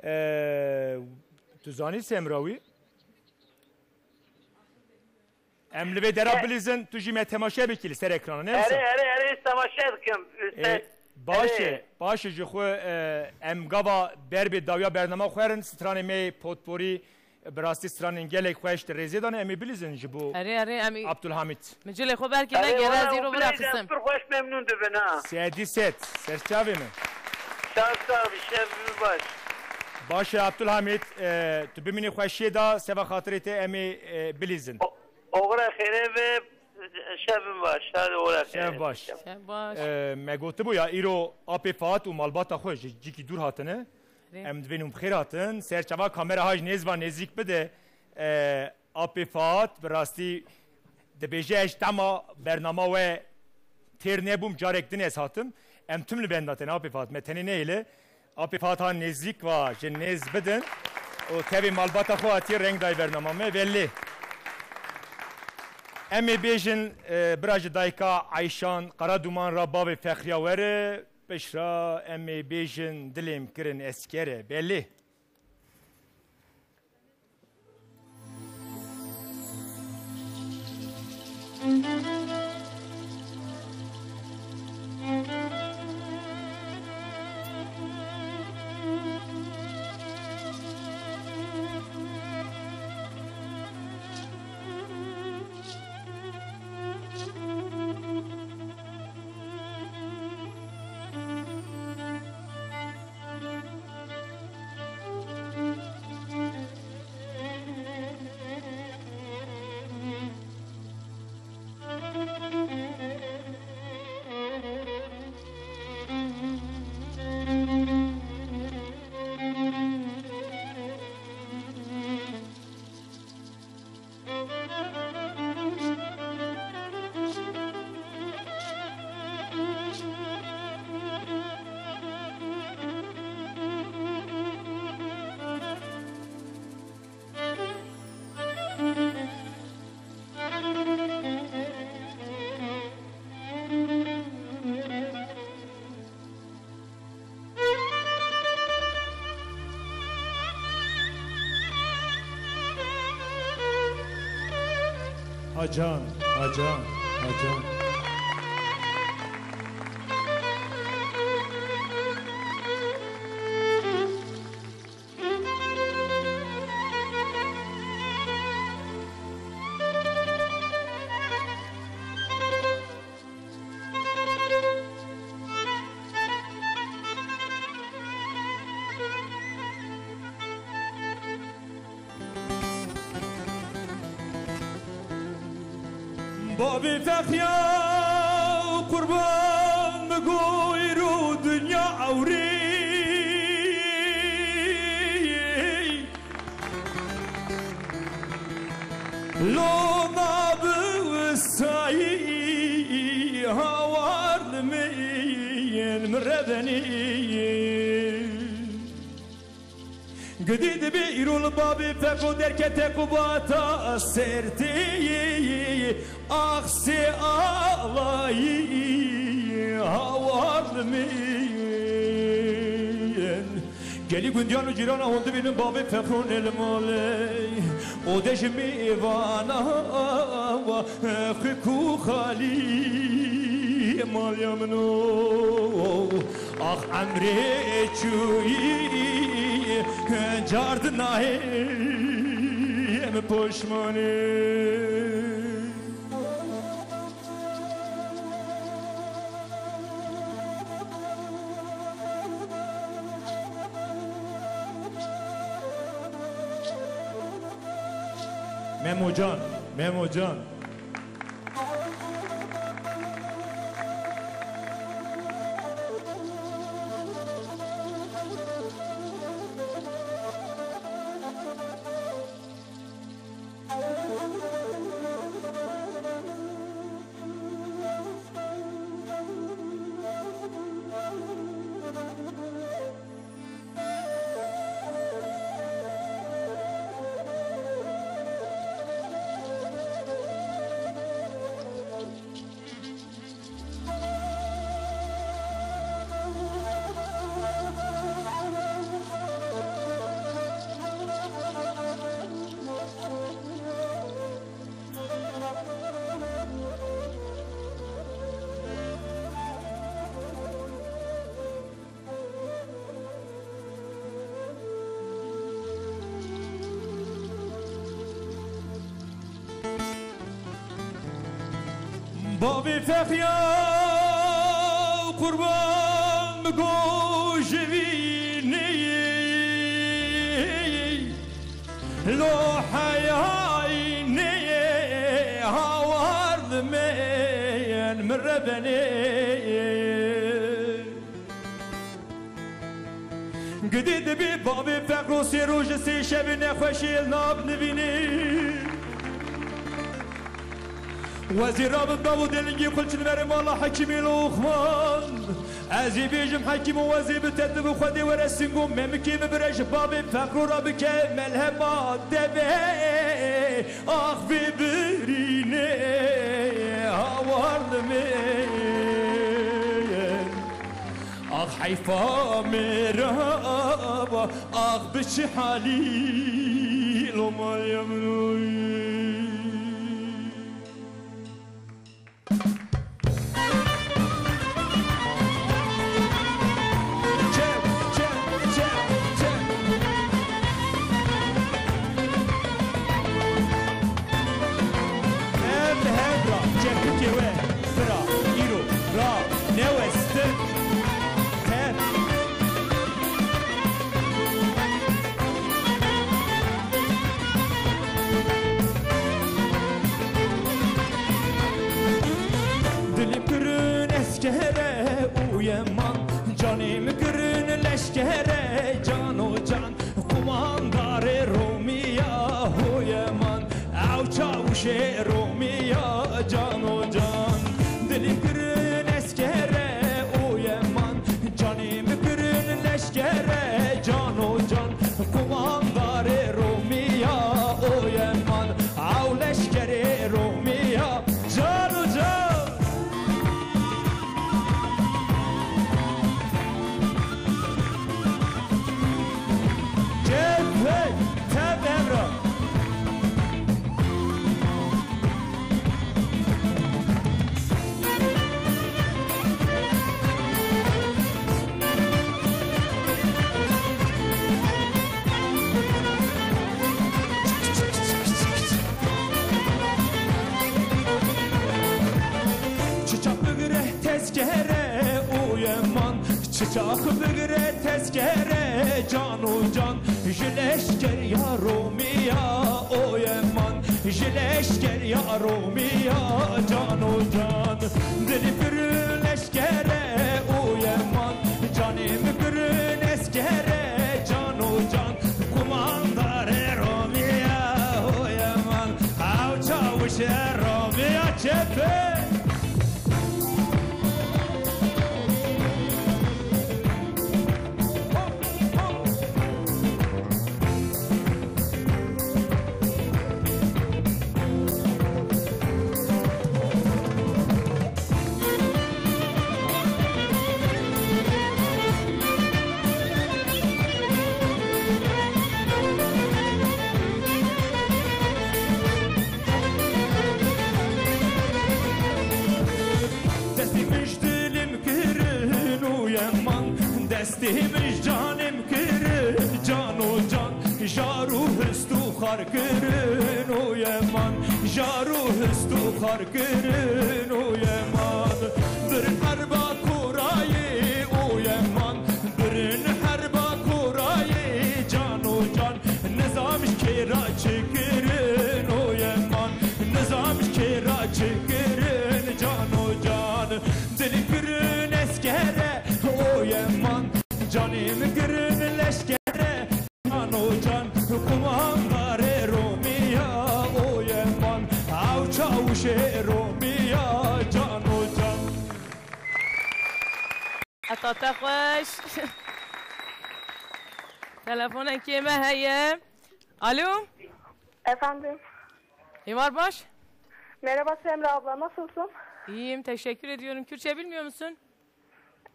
E, tu zanî semra wî? Em li vê dera E- bilîzin, tu jî me temaşe bikî li ser ekrana, ne Erê, wisa? Erê, erê, temaşe dikim. E, Ser- baş e, Erê. Baş e, ji xwe, e, em gava ber bê dawiya bernama xwerin, stranê me yê potporî, bi rastî stranên gelek xweş di rêzê de ne, em ê bilîzin ji bo Erê, erê, em ê Abdulhamid. Min cilê xwe berkê Erê, negere, wala zîro hûn bira bileyîzin, xisim. Pir xweş memnûn dibin, ha. Sedî sed, serçavê min. Sağ ol, sağ ol, şev baş. Baş e, Abdulhamid, e, tu bimînî xweşiyê de, seva xatirê te em ê, e, bilîzin. O-, oxira xêrê ve, şev baş, hadi oxira xêrê. Şev baş. Şev baş. E, me gotibû ya, îro apê Fahat û malbata xwe ji cîkî dûr hatine. Rê. Em divên hûn bi xêr hatin. Ser çava kamera ha ji nêz ve nêzîk bide. E, Apê Fahat, bi rastî dibêje, ez ji tema bernama we têr nebûm, carek din ez hatim. Em tim li benda te ne, Apê Fahat, me tenê nehêle. Apê Fahat ha nêzîk va, ji nêz bidin. Û tevî malbata xwe hatiye reng dayê bernama me, belê. Em ê bêjin, e, bira ji dayika Eyşan Qaraduman re, bavê Fexriya were, piştre em ê bêjin dilêm kirin eskere, belê. Hacan, Hacan, Hacan. Bavê Fexriya qurban, mi got îro dinya ewrê. Loma bi sayî hawar li min, min revenî. Gidî dibî îro li bavê Feko derkete qubata sertê, axsê alayî hawar li min. Gelî gundiyan û cîrana hûn dibînin bavê Fexrûnê li malê û de ji mêvana wa xwik û xalî maliya min o. Ax emrê çûyî car di nayê min poşmanê. Memo can, Memo can. Bavê Fexriya qurban bi gojivînê, lo heyaynê hawar dimen min rebenê. Gidî dibî bavê Fexro sê roj û sê şevê nexweşî li nav nivînî. Wezîr rabin dav û delingî xulçin verê mala Hekîmî Loxman. Ez ê bêjim Hekîmo wezê bi te tu bi Xwedê were singo memikê min bire ji bavê Fexro re bike melhema devê. Ax vê birînê hawar li min. Ax heyfa mêrava, ax bi çi halî lo maliya min oy. Çep, çep, çep, çep. Ev li hev ra çepikê we bira îro ra newestin. Tev. Dilê min kirin eskere û yeman, canê min kirin leşkere cano can. Qumandarê Romiya ho yeman, ew çawişê Romiya cano can. Dilê min kirin eskere û yeman, canê min kirin leşkere cano can. Qumandarê Romiya o yeman, ew leşkerê Romiya cano can. Cem hey, tev evra. Çiçak bigire tezkere û yeman, çiçak bigire tezkere cano can. Ji leşkeriya Romiya o yeman, ji leşkeriya Romiya cano can. Dilî pir leşkere û yeman, canê min pir eskere cano can. Qumandarê Romiya o yeman, ew çawişê Romiya çepe. Kar kirin o yeman, birin herba korayê o yeman, birin herba korayê can o can, nizam ji kê ra çi kirin o yeman, nizam ji kê ra çi kirin can o can, dilî kirin eskere o yeman, canê min kirin leşkere. Can o can, kumandarê Romî ya o yeman, ew çawişê Romî ya can o can. Heta te xweş. Telefonekê me heye. Alo. Efendim. Êvar baş? Merhaba Semra abla, nasılsın? İyiyim, teşekkür ediyorum. Kürtçe bilmiyor musun?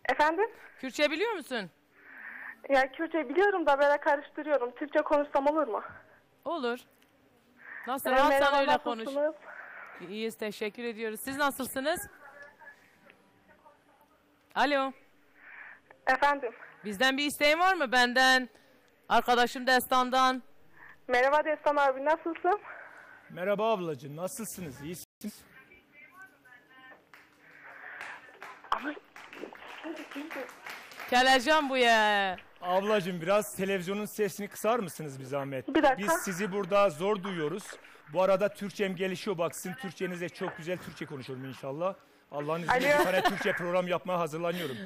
Efendim? Kürtçe biliyor musun? Ya Kürtçe biliyorum da böyle karıştırıyorum. Türkçe konuşsam olur mu? Olur. Nasıl Ee, rahatsan merhaba, öyle konuş. Nasılsınız? İyiyiz, teşekkür ediyoruz. Siz nasılsınız? Alo. Efendim? Bizden bir isteğin var mı? Benden, arkadaşım Destan'dan. Merhaba Destan abi, nasılsın? Merhaba ablacığım, nasılsınız? İyisiniz? Ama Kelecan bu ya. Ablacığım, biraz televizyonun sesini kısar mısınız bir zahmet? Bir dakika. Biz sizi burada zor duyuyoruz. Bu arada Türkçem gelişiyor. Bak, sizin Türkçenize çok güzel Türkçe konuşuyorum inşallah. Allah'ın izniyle Alo. Bir tane Türkçe program yapmaya hazırlanıyorum.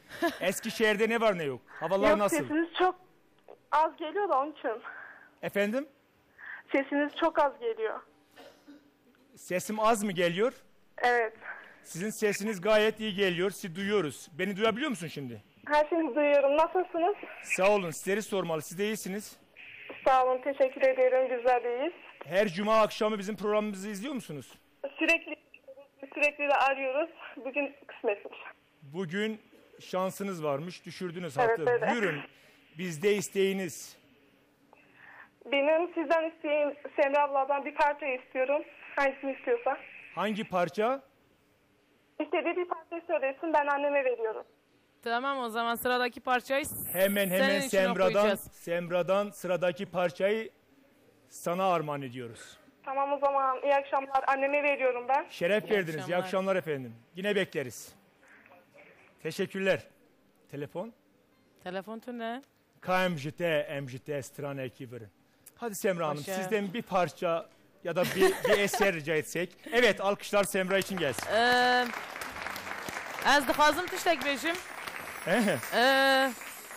Eskişehir'de ne var ne yok? Havalar Yok, nasıl? Sesiniz çok az geliyor da onun için. Efendim? Sesiniz çok az geliyor. Sesim az mı geliyor? Evet. Sizin sesiniz gayet iyi geliyor. Sizi duyuyoruz. Beni duyabiliyor musun şimdi? Her şeyi duyuyorum. Nasılsınız? Sağ olun. Sizleri sormalı. Siz de iyisiniz. Sağ olun. Teşekkür ederim. Bizler de iyiyiz. Her cuma akşamı bizim programımızı izliyor musunuz? Sürekli, sürekli de arıyoruz. Bugün kısmetmiş. Bugün şansınız varmış. Düşürdünüz Evet, hattı. Öyle. Buyurun. Bizde isteğiniz. Benim sizden isteğim, Semra abladan bir parça istiyorum. Hangisini istiyorsa. Hangi parça? İstediği bir parça söylesin, ben anneme veriyorum. Tamam, o zaman sıradaki parçayı Hemen hemen senin için Semra'dan, okuyacağız. Semra'dan sıradaki parçayı sana armağan ediyoruz. Tamam, o zaman iyi akşamlar. Anneme veriyorum ben. Şeref İyi verdiniz. İyi akşamlar. Akşamlar efendim. Yine bekleriz. Teşekkürler. Telefon? Telefon tu ne? Ka em ji te, em ji te stranekî birin. Hadi Semra Hanım, Hoş geldin. Sizden bir parça ya da bir, bir eser rica etsek. Evet, alkışlar Semra için gelsin. Ee, ez dixwazim tiştek bêjim. Ee,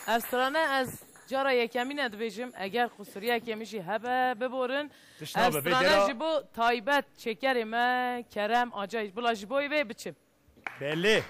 ev strane ez cara yekemîn e dibêjim. Eger qusuriyekê min jî hebe, biborin. Tişt nabe, ev strane bêdera ji bo taybet çêkerê me, Kerem Acayî. Bila ji bo wê biçim. Belli.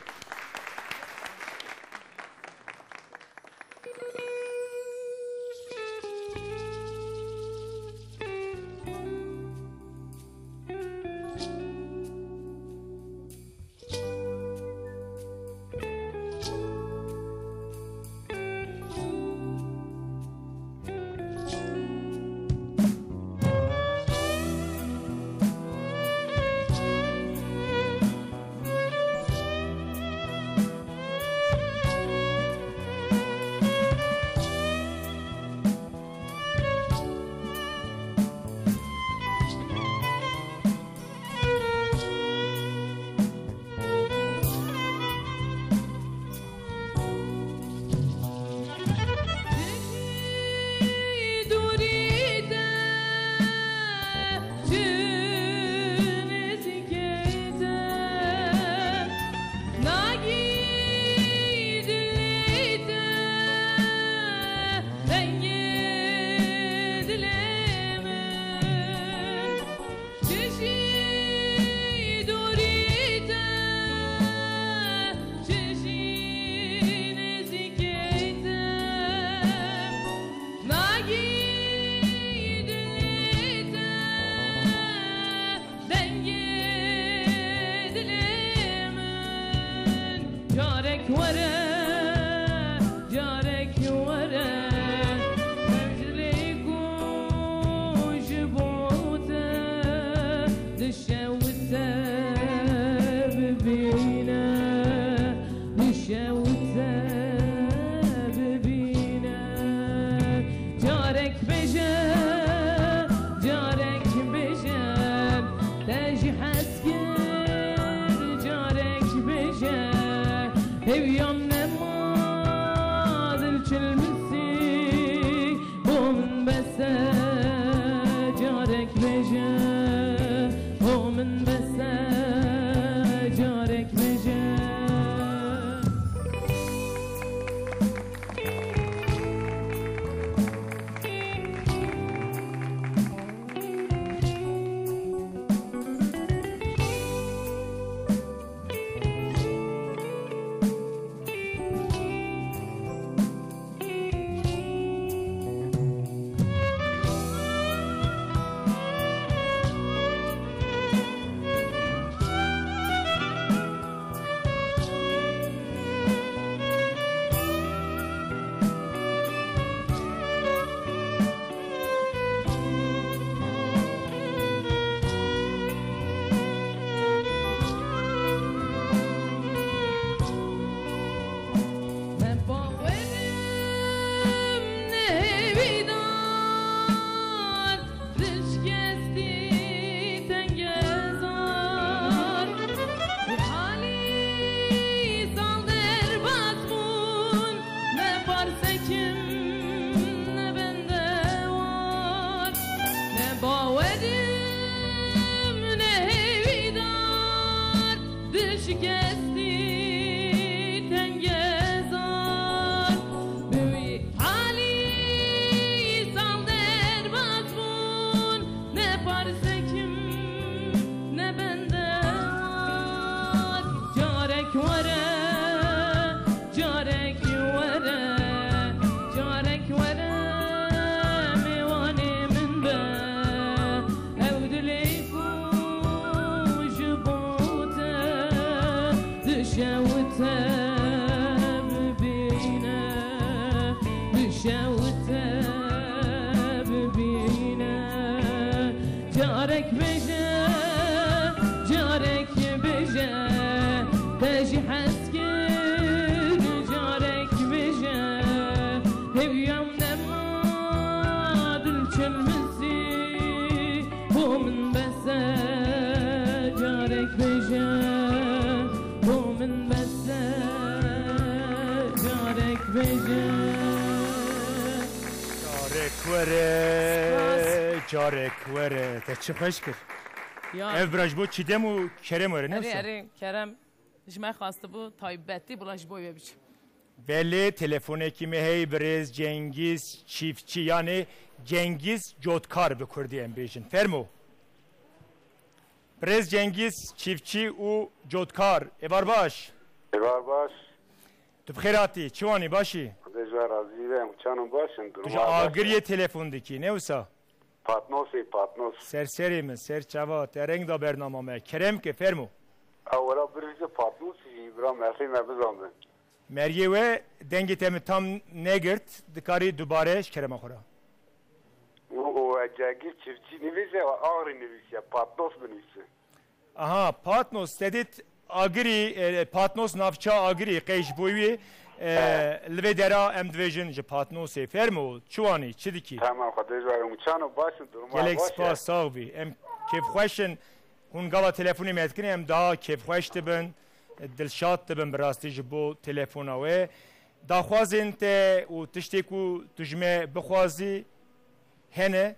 Carek were, carek were, em ji lê ku ji bo te dişewite bibîne, dişewite bibîne. Carek bêje, carek bêje, te jî hez kir. Carek bêje, carek bêje, te jî hez kir, carek bêje, hêviyam nema dil çilmisî, bo min bes e, carek bêje, bo min bes e, carek bêje. Carek were, Spas. Carek were. Te çi xweş kir. Ya. Ev bira ji bo Çîdem û Kerem were, ne Erê, wisa? Erê, Kerem ji me xwestibû taybetî bila ji bo wê biçim. Belê, telefonekî me heye, birêz Cengîz Çiftçî, yanî Cengîz Cotkar bi kurdî em bêjin. Fermo. Birêz Cengîz Çiftçî û Cotkar, êvar baş. Êvar baş. Tu bi xêr hatî, çi wanî, baş î? Xwedê ji we razî be, em çanin baş in, Tu ji duruma baş e. Agiriyê telefon dikî, ne wisa? Patnosê, Patnos. Ser serê min, ser çava, te reng da bernama me. Kerem ke, fermo. Ew wela birêz Patnos jî, bira merhê me bizanbin. Meriyê we, dengê te min tam negirt, dikarî dubare ji kerema xwe re. Û, û we Cengîz Çiftçî nivîse, we Agirî nivîsiye, Patnos binivîse. Aha, Patnos, te dît Agirî, e, Patnos navça Agirî, qey ji bo wî, e, Evet. Li vê dera em dibêjin ji Patnosê. Fermo, çi wanî, çi dikî? Tamam, Xwedê ji we re. Çano baş in, duruma Gelek baş e. Spas, sax bî. Em kêfxweş in. Hûn gava telefonê me dikin, em daha kêfxweş dibin, dilşad dibin bi rastî ji bo telefona we. Daxwazên te û tiştê ku tu ji me bixwazî hene?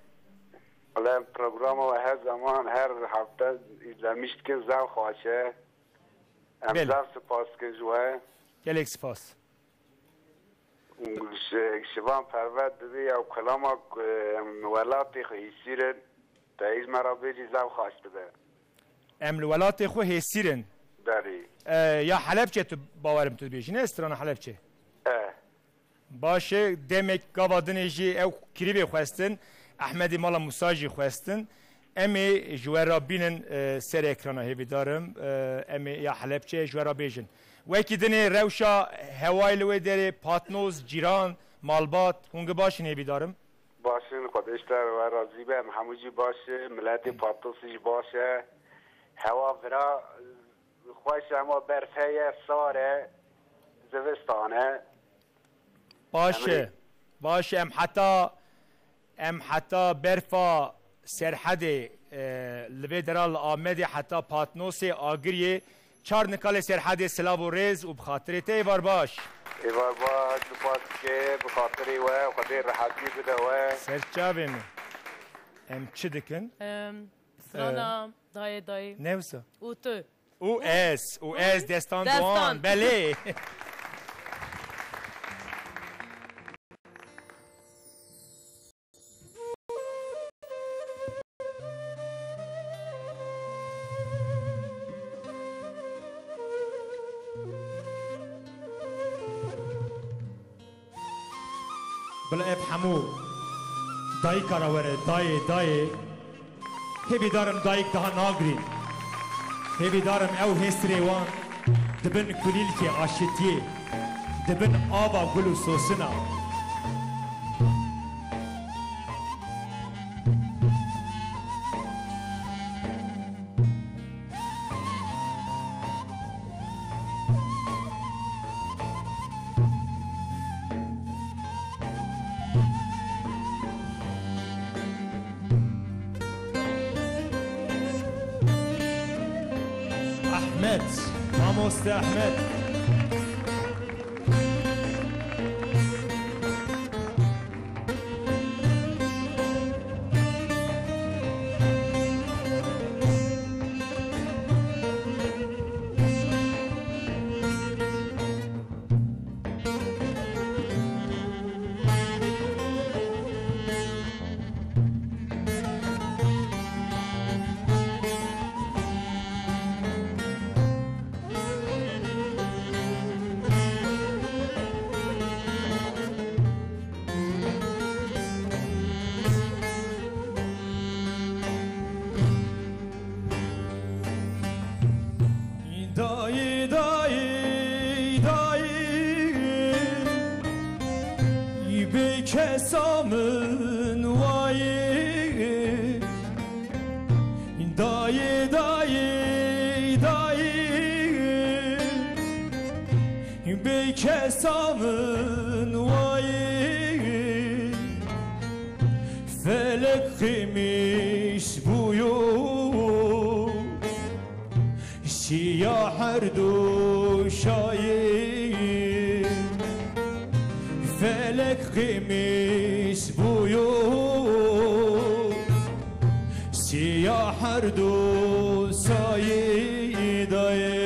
Wele programa we her zeman, her hefte îzlemîş dikin, zaf xweş e. Em Belê. Zaf spas dikin ji we. Gelek spas. Şi-, şivan pervet dibî ew kilama ku em welatê xwe hîsîrin, te hîj me re bêjî zaf xweş dibe. Em li welatê xwe hêsîr in. Belê. E, ya Helebçe tu bawerim tu dibêjî, ne strana Helebçe? E. Baş e, demek gava dinê jî ew kirîvê xwestin, Ehmedê Mala Musa jî xwestin. Em ê ji we re bînin, e, ser ekrana hêvîdarim. E, em ê ya Helebçe ji we re bêjin. Wekî dinê rewşa hewayê li wê derê, Patnos, cîran, malbat, hûn gi baş in hêvîdarim? Baş in, Xwedê ji te re razî be. Em hemû jî baş in. Miletê Patnosê jî baş e. Hewa vira xweş e, ama berf heye, sar e, zivistan e. Baş e. Em ê Baş e, em heta, em heta berfa Serhedê, e, li vê dera li Amedê heta Patnosê, Agiriyê, çar nikalê Serhedê silav û rêz û bi xatirê te êvar baş. Êvar baş, spas dike, bi xatirê we, Xwedê rehetî bide we. Ser çavê min. Em çi dikin? Em, strana Ee, dayê dayê. Ne wisa? Û tu. Û ez, û ez, Destan Destan. Doğan, belê. Bila ev hemû dayika re were, dayê, dayê. Hêvîdarim dayik daha nagirîn. Hêvîdarim ew hêsirê wan di bin kulîlkê aşitiyê, di bin ava gul û sosina. Ahmet, Mamoste Ahmet. Kesa min wayî, felek qîmîş bûyo, şiya her du şayî. Felek qîmîş bûyo, şiya her du sayî dayê.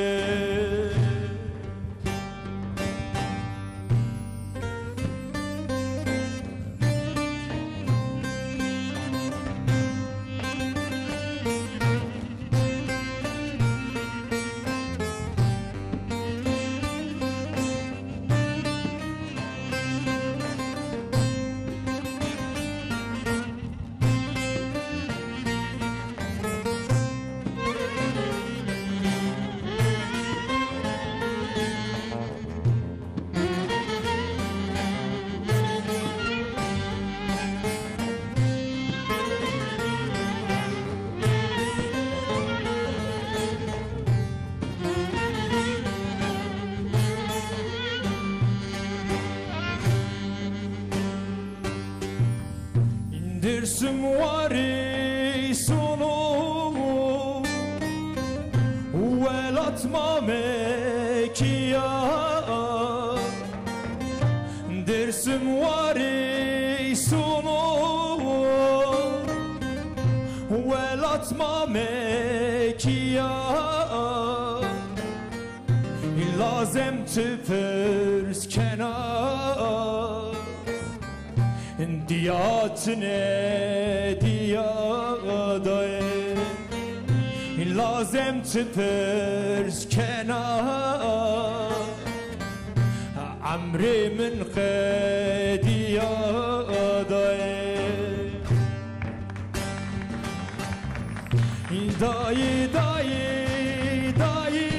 Dêrsim warî sono, welat Mamekiya. Dêrsim warî sono, welat Mamekiya. Lazem çi pirs kena, diya çi ne diya dayê. Lazem çi pirs kena, emrê min qediya dayê. Dayê, dayê, dayê,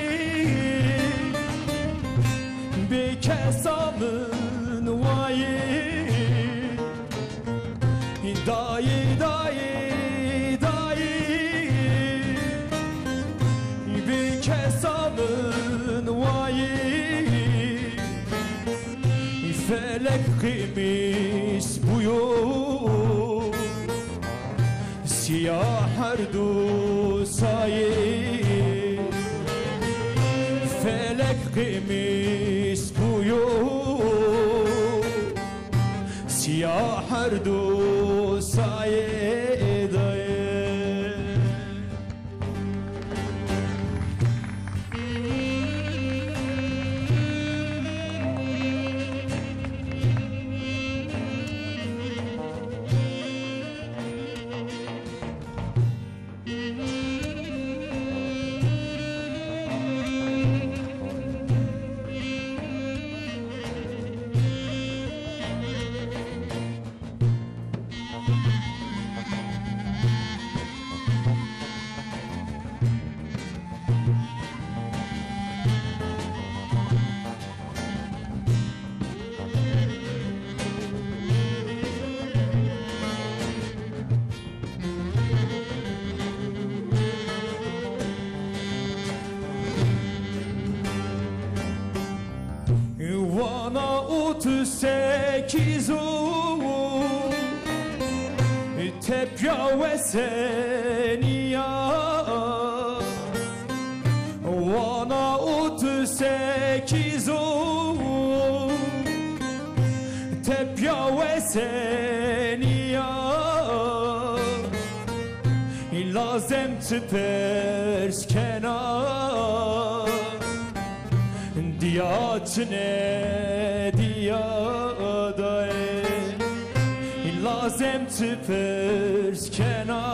bê kesa min wayê. Dayê, dayê, dayê, bê kesa min wayê. Felek qîmîs bûyo, siya her du sayê. Felek qîmîs bûyo, siya her du sayê dayê. Wana otuz sekiz û tepya Weseniya. Wana otuz sekiz û tepya Weseniya. Lazem çi pirs kena, diya çi ne diya dayê. Lazem çi pirs kena,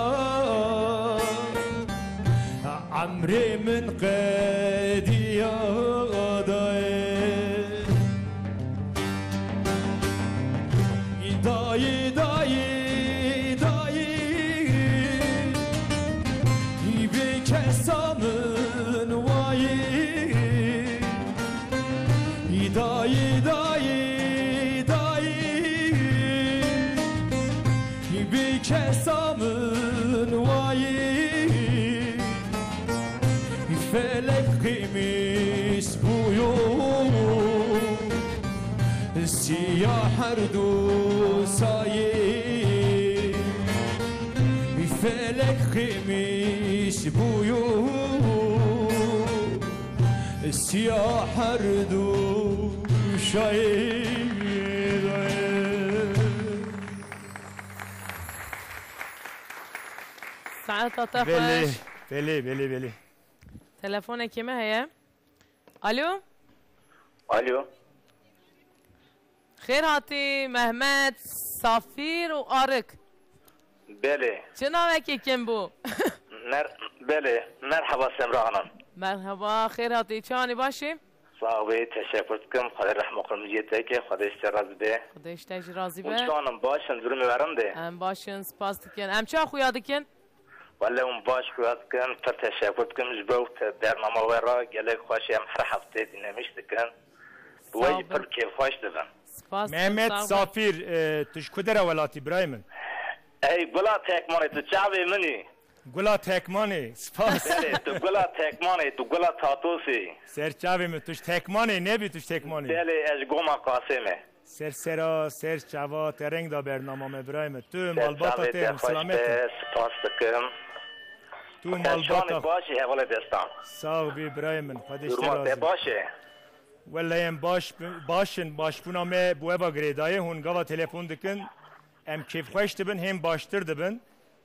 emrê min qediya dayê. Dayê, dayê, dayê, bê kesa min wayê. Dayê, dayê, dayê, bê kesa min wayê. Felek qîmîs bûyo, Çiya her du sayê, felek xêmiş bûyo. Siya her du şayê. Saeta te Belê, xweş. Belê, belê, belê. Telefonekê me heye. Alo? Alo. Xêr hatî Mehmet, Safîr û Arik. Belê. Çi navekî kin bû? Mer-, belê. Merhaba Semra Hanım. Merhaba, xêr hatî. Çi anî, baş î? Sağ ol, teşekkür dikim. Xwedê rehm û qirmiciyê te ke, Xwedê ji te razî be. Xwedê ji te jî razî be. Hûn çi anîn, baş in, durumê werin de? Em baş in, spas dikin. Em çawa xuya dikin? Wele hûn baş xuya dikin, pir teşekkür dikim ji bo te-, bernama we re, gelek xweş e, em her heftê dînamîş dikin. Bi we jî pir kêfxweş dibin. Spas dikim, Mehmet sağ ol. Safîr, e, tu ji ku dera welatî birayê min? Ey gula tekmanê, tu çavê min î. Gula tekmanê, spas. Belê, tu gula tekmanê, tu gula tatosê. Ser çavê min, tu ji tekmanê nebî, tu ji tekmanê. Belê, ez ji Goma Qasê me. Ser sera, ser çava te reng da bernama me, birayê me. Tu malbata te, hûn selamet in. Spas dikim. Tu malbata. Baş e, hevalê destan. Sağ bî, birayê min. Xwedê ji te razî. Duruma te baş e? Wele em baş, baş in. Başbûna me bi we ve girêdayê. Hûn gava telefon dikin. Em kêfxweş dibin, hêm baştir dibin.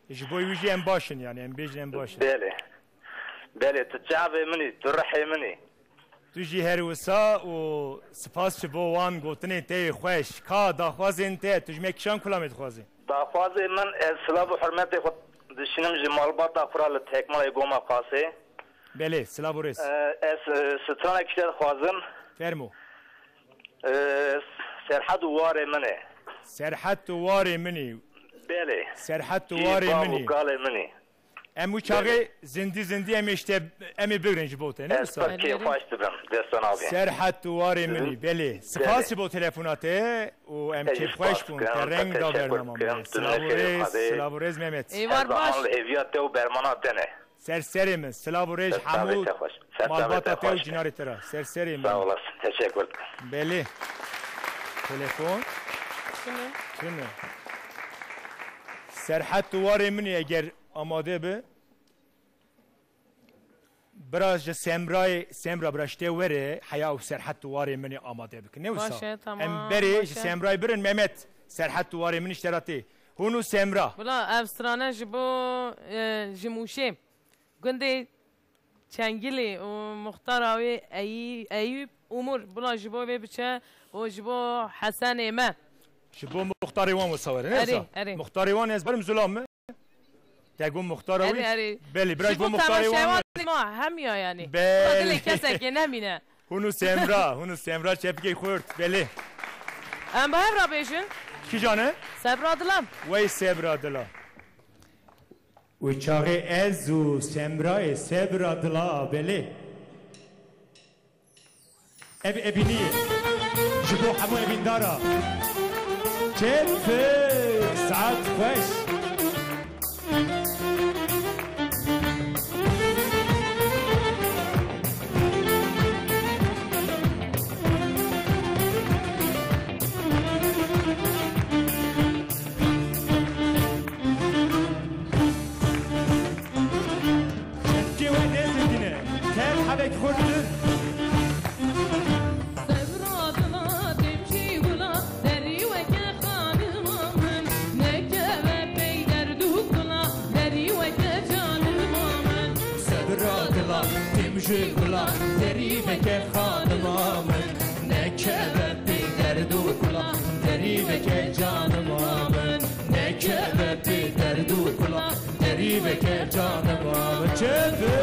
Ji bo wî jî em baş in, yani em bêjin em baş in. Belê. Belê, tu çavê min î, tu rihê min î. Tu jî her wisa û spas ji bo wan gotinên te yê xweş. Ka daxwazên te, tu ji me kîjan kulamê dixwazî? Daxwazê min, ez silav û hurmetê xwe dişînim ji malbata xwe re li Tekmanê Goma Qasê. Belê, silav û rêz. Ee, ez, e, stranek ji te dixwazim. Fermo. Ee, Serhed û warê min e. Serhed û warê min î. Belê. Serhed û warê min î. Kî bav û kalê min î. Em wî çaxê zindî zindî em ê ji te, em ê bigrin ji bo te, ne wisa? Ez pir kêfxweş dibim, desta navê. Serhed û warê min î, belê. Spas ji bo telefona te û em kêfxweş bûn. Te reng da bernama me. Silav û rêz, silav û rêz Mehmet. Êvar baş. Ez li hêviya te û bermana te ne. Ser serê min, silav û rêz hemû malbata te û cinarê te re. Ser serê min. Sağ olasın, teşekkür ederim. Belê. Telefon. Çi ne? Çi ne? Serhed û warê min î, eger amade bi. Bira ji Semrayê, Semra bira ji te were, heya û Serhed û warê min î amade bikin. Ne wisa? Baş e, tamam. Em berê ji Semrayê birin, Mehmet, Serhed û warê min î ji te re tê. Hûn û Semra. Bila ev strane ji bo, e, ji Mûşê. Gundê Çengilî û muxtara wê Eyî-, Eyûb Umur, bila ji bo vê biçe û ji bo Hesenê me. Ji bo muxtarê wan wisa were, ne wisa? Erê, erê. Muxtarê wan ez barim Zulam me. Te got muxtara wî? Erê, erê. Belê, bira ji bo muxtarê wan. Ji bo temaşevanê ma, hemiya yani. Belê. Bila dilê kesekê nemîne. Hûn û Semra, hûn û Semra çepikê xurt, belê. Em bi hev re bêjin. Kîjan e? Sebra Dila. Wey Sebra Dila. Wê çaxê ez û Semrayê Sebra Dila, belê. Ev evînî ye. Ji bo hemû evîndara. Keyf, saet xweş. Çepkê we ne zindî ne. Tev hebek xurt. Sebra dila, demjî gula, derî weke xanima min. Nekeve pey derd û kula, derî weke canima min. Sebra dila, demjî gula, derî weke xanima min. Nekeve pê derd û kula, derî veke canima min. Nekeve pê derd û kula, derî veke canima min. Çi bi?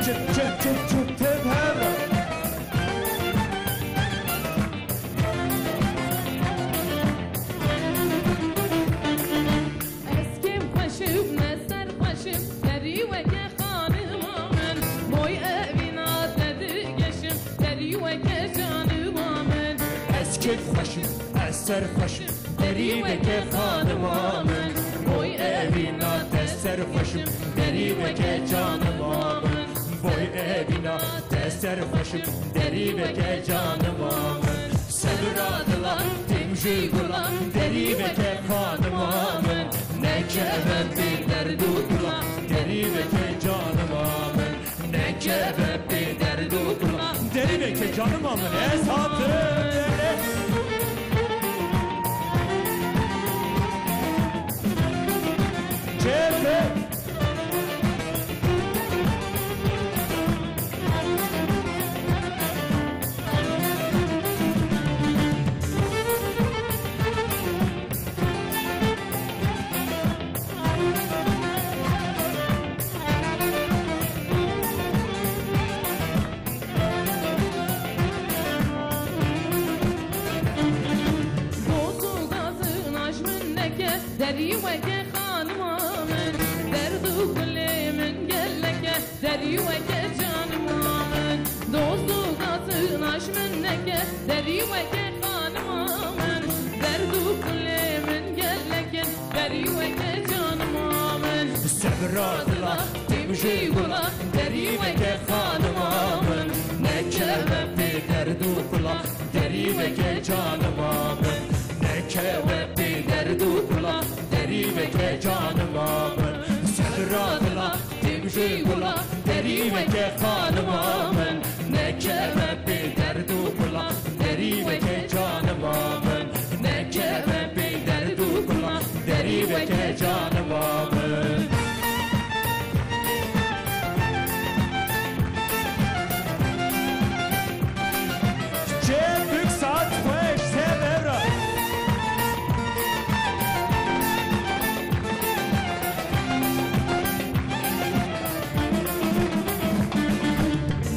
Çip, çip, çip, çip, tip, hev. Weke canima min. Ez kêfxweş im, ez serxweş im, derî weke xanima min. Boy evîna te serxweş im, derî weke canima min. Boy evîna te serxweş im, derî weke canima min. Sebra dila tim jî gula, derî weke xanima min. Nekeve pê derd û kula, derî weke canima min. Nekeve pê derd û kula, derî weke canima min. Ez hatim. Kêfe. Doz û gazin aş min neke, derî weke xanima min. Derd û kulê min gelek e, derî weke canima min. Doz û gazin aş min neke, derî weke xanima min. Derd û kulê min gelek in, derî weke canima min. Sebra dila tim jî gula, derî weke xanima min. Nekeve pê derd û kula, derî weke canima min. Nekeve pê derd û kula, derî weke canima min. Sebra dila tim jî gula, derî weke xanima min. Nekeve pê derd û kula, derî weke canima min. Nekeve pê derd û kula, derî weke canima min. Çêbûk saet xweş, se devra.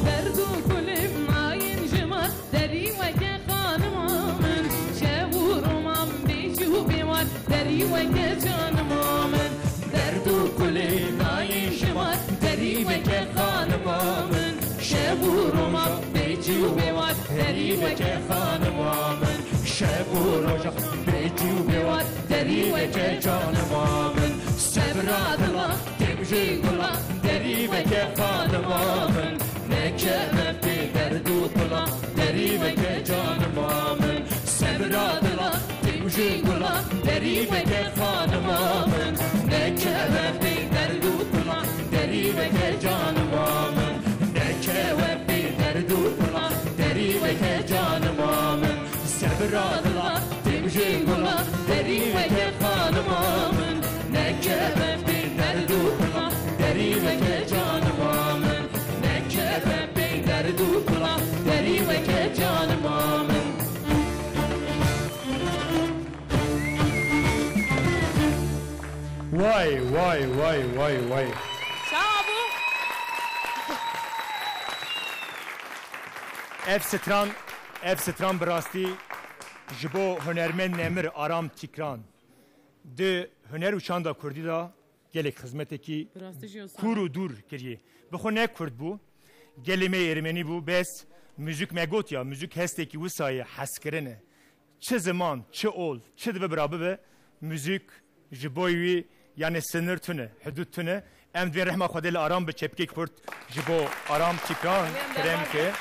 Derd û kulê min nayên ji me, derî weke xanima min. Şev û roman bê cî û bê war, derî weke canima min. Derd û kulê nayên ji me, derî weke xanima min. Şev û roman bê cî û bê war, derî weke xanima min. Şev û roja bê cî û bê war, derî weke canima min. Sebra dila tim jî gula, derî weke xanima min. Nekeve pê derd û kula, derî weke canima min. Sebra dila tim jî gula, derî weke xanima min. Nekeve pê derd û kula, derî weke canima min. Nekeve pê derd û kula, derî weke canima min. Sebra dila tim jî gula, derî weke xanima min. Nekeve pê derd û kula, derî weke canima min. Nekeve pê derd û kula, derî weke canima min. Vay, vay, vay, vay, vay. Çawa bû? Ev stran, ev stran bi rastî ji bo hunermend nemir Aram Tîkran di huner û çanda kurdî de gelek xizmetekî Bi rastî jî wisa. Kûr û dûr kiriye. Bi xwe ne kurd bû, gelê me yê ermenî bû, bes muzîk me got ya, muzîk hestekî wisa ye, hezkirin e. Çi ziman, çi ol, çi dibe bira bibe, muzîk ji bo wî, yanî sinir tune, hudûd tune. Em divên rehma Xwedê li Aram bi çepkek xurt ji bo Aram Tîkran kerem ke.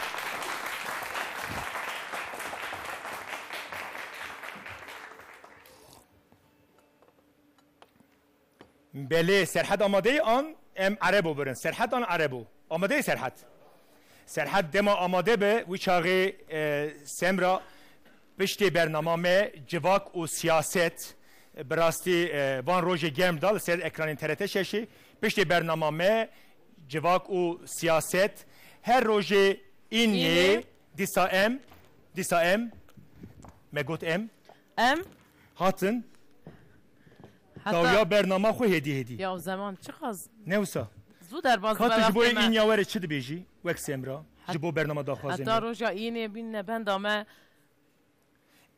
Belê, Serhed amade ye an em Erebo birin? Serhed an Erebo? Amade ye Serhed? Serhed dema amade be, wî çaxê, e, Semra piştê bernama me Civak û Siyaset, e, bi rastî, e, van rojê germ da li ser ekranên T R T şeşê. Piştê bernama me Civak û Siyaset her rojê înê, înê. Dîsa em, dîsa em, me got em. Em? Hatin. Heta dawiya bernama xwe hêdî hêdî. Ya o zaman çiqas. Ne wisa? Zû derbas. Ka tu ji bo înê were çi dibêjî? Wek Semra. Ji bo bernama daxwazê me. Heta roja înê bîne benda me.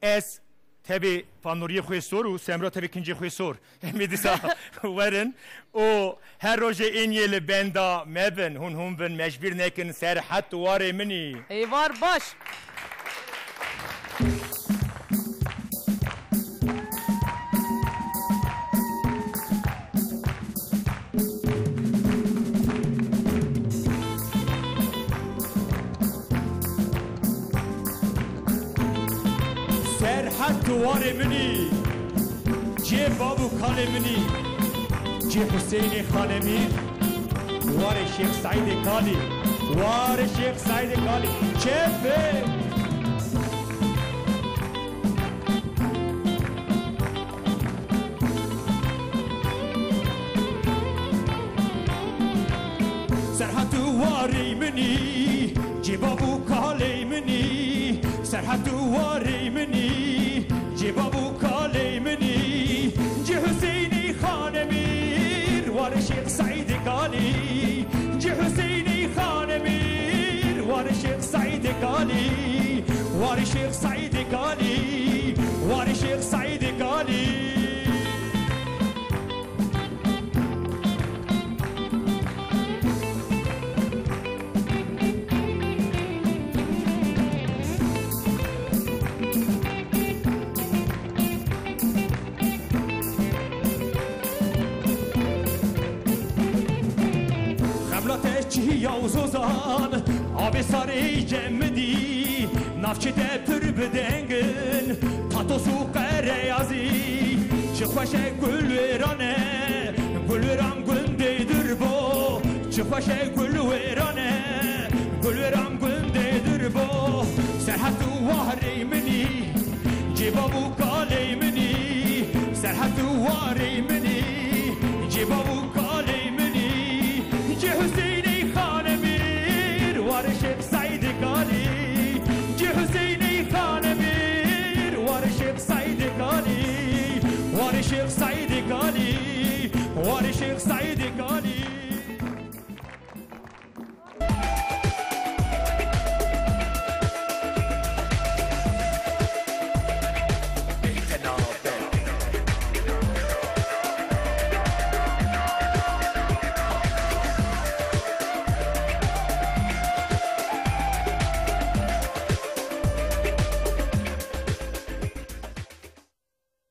Ez tevê panûriyê xwê sor û Semra tevê kincê xwê sor. Em ê dîsa werin û her rojê ên yê li benda me bin, hûn hûn bin, mecbîr nekin, Serhet warê min î. Êvar baş. Serhet tu warê min î, cê bav û kalê min î, cê Husênê Xanemîr, warê Şêx Seîdê Kalî, warê Şêx Seîdê Kalî, çepê. Serhet û warê min î, cê bav û kalê min î. Serhet û warê min î, cê bav û kalê min î. Cê Husênê Xanemîr, warê Şêx Seîdê Kalî. Cê Husênê Xanemîr, warê Şêx Seîdê Kalî. Warê Şêx Seîdê Kalî. Warê Şêx Seîdê Kalî. Xemla te çiya û zozan, avê sarê cem min dî, navçê te pir bi deng in, tatos û qereyazî. Çi xweş e gul wêran e, gul wêran gundê Durbo. Çi xweş e gul wêran e, gul wêran gundê Durbo. Serhet û warê min î, cê bav û kalê min î. Serhet û warê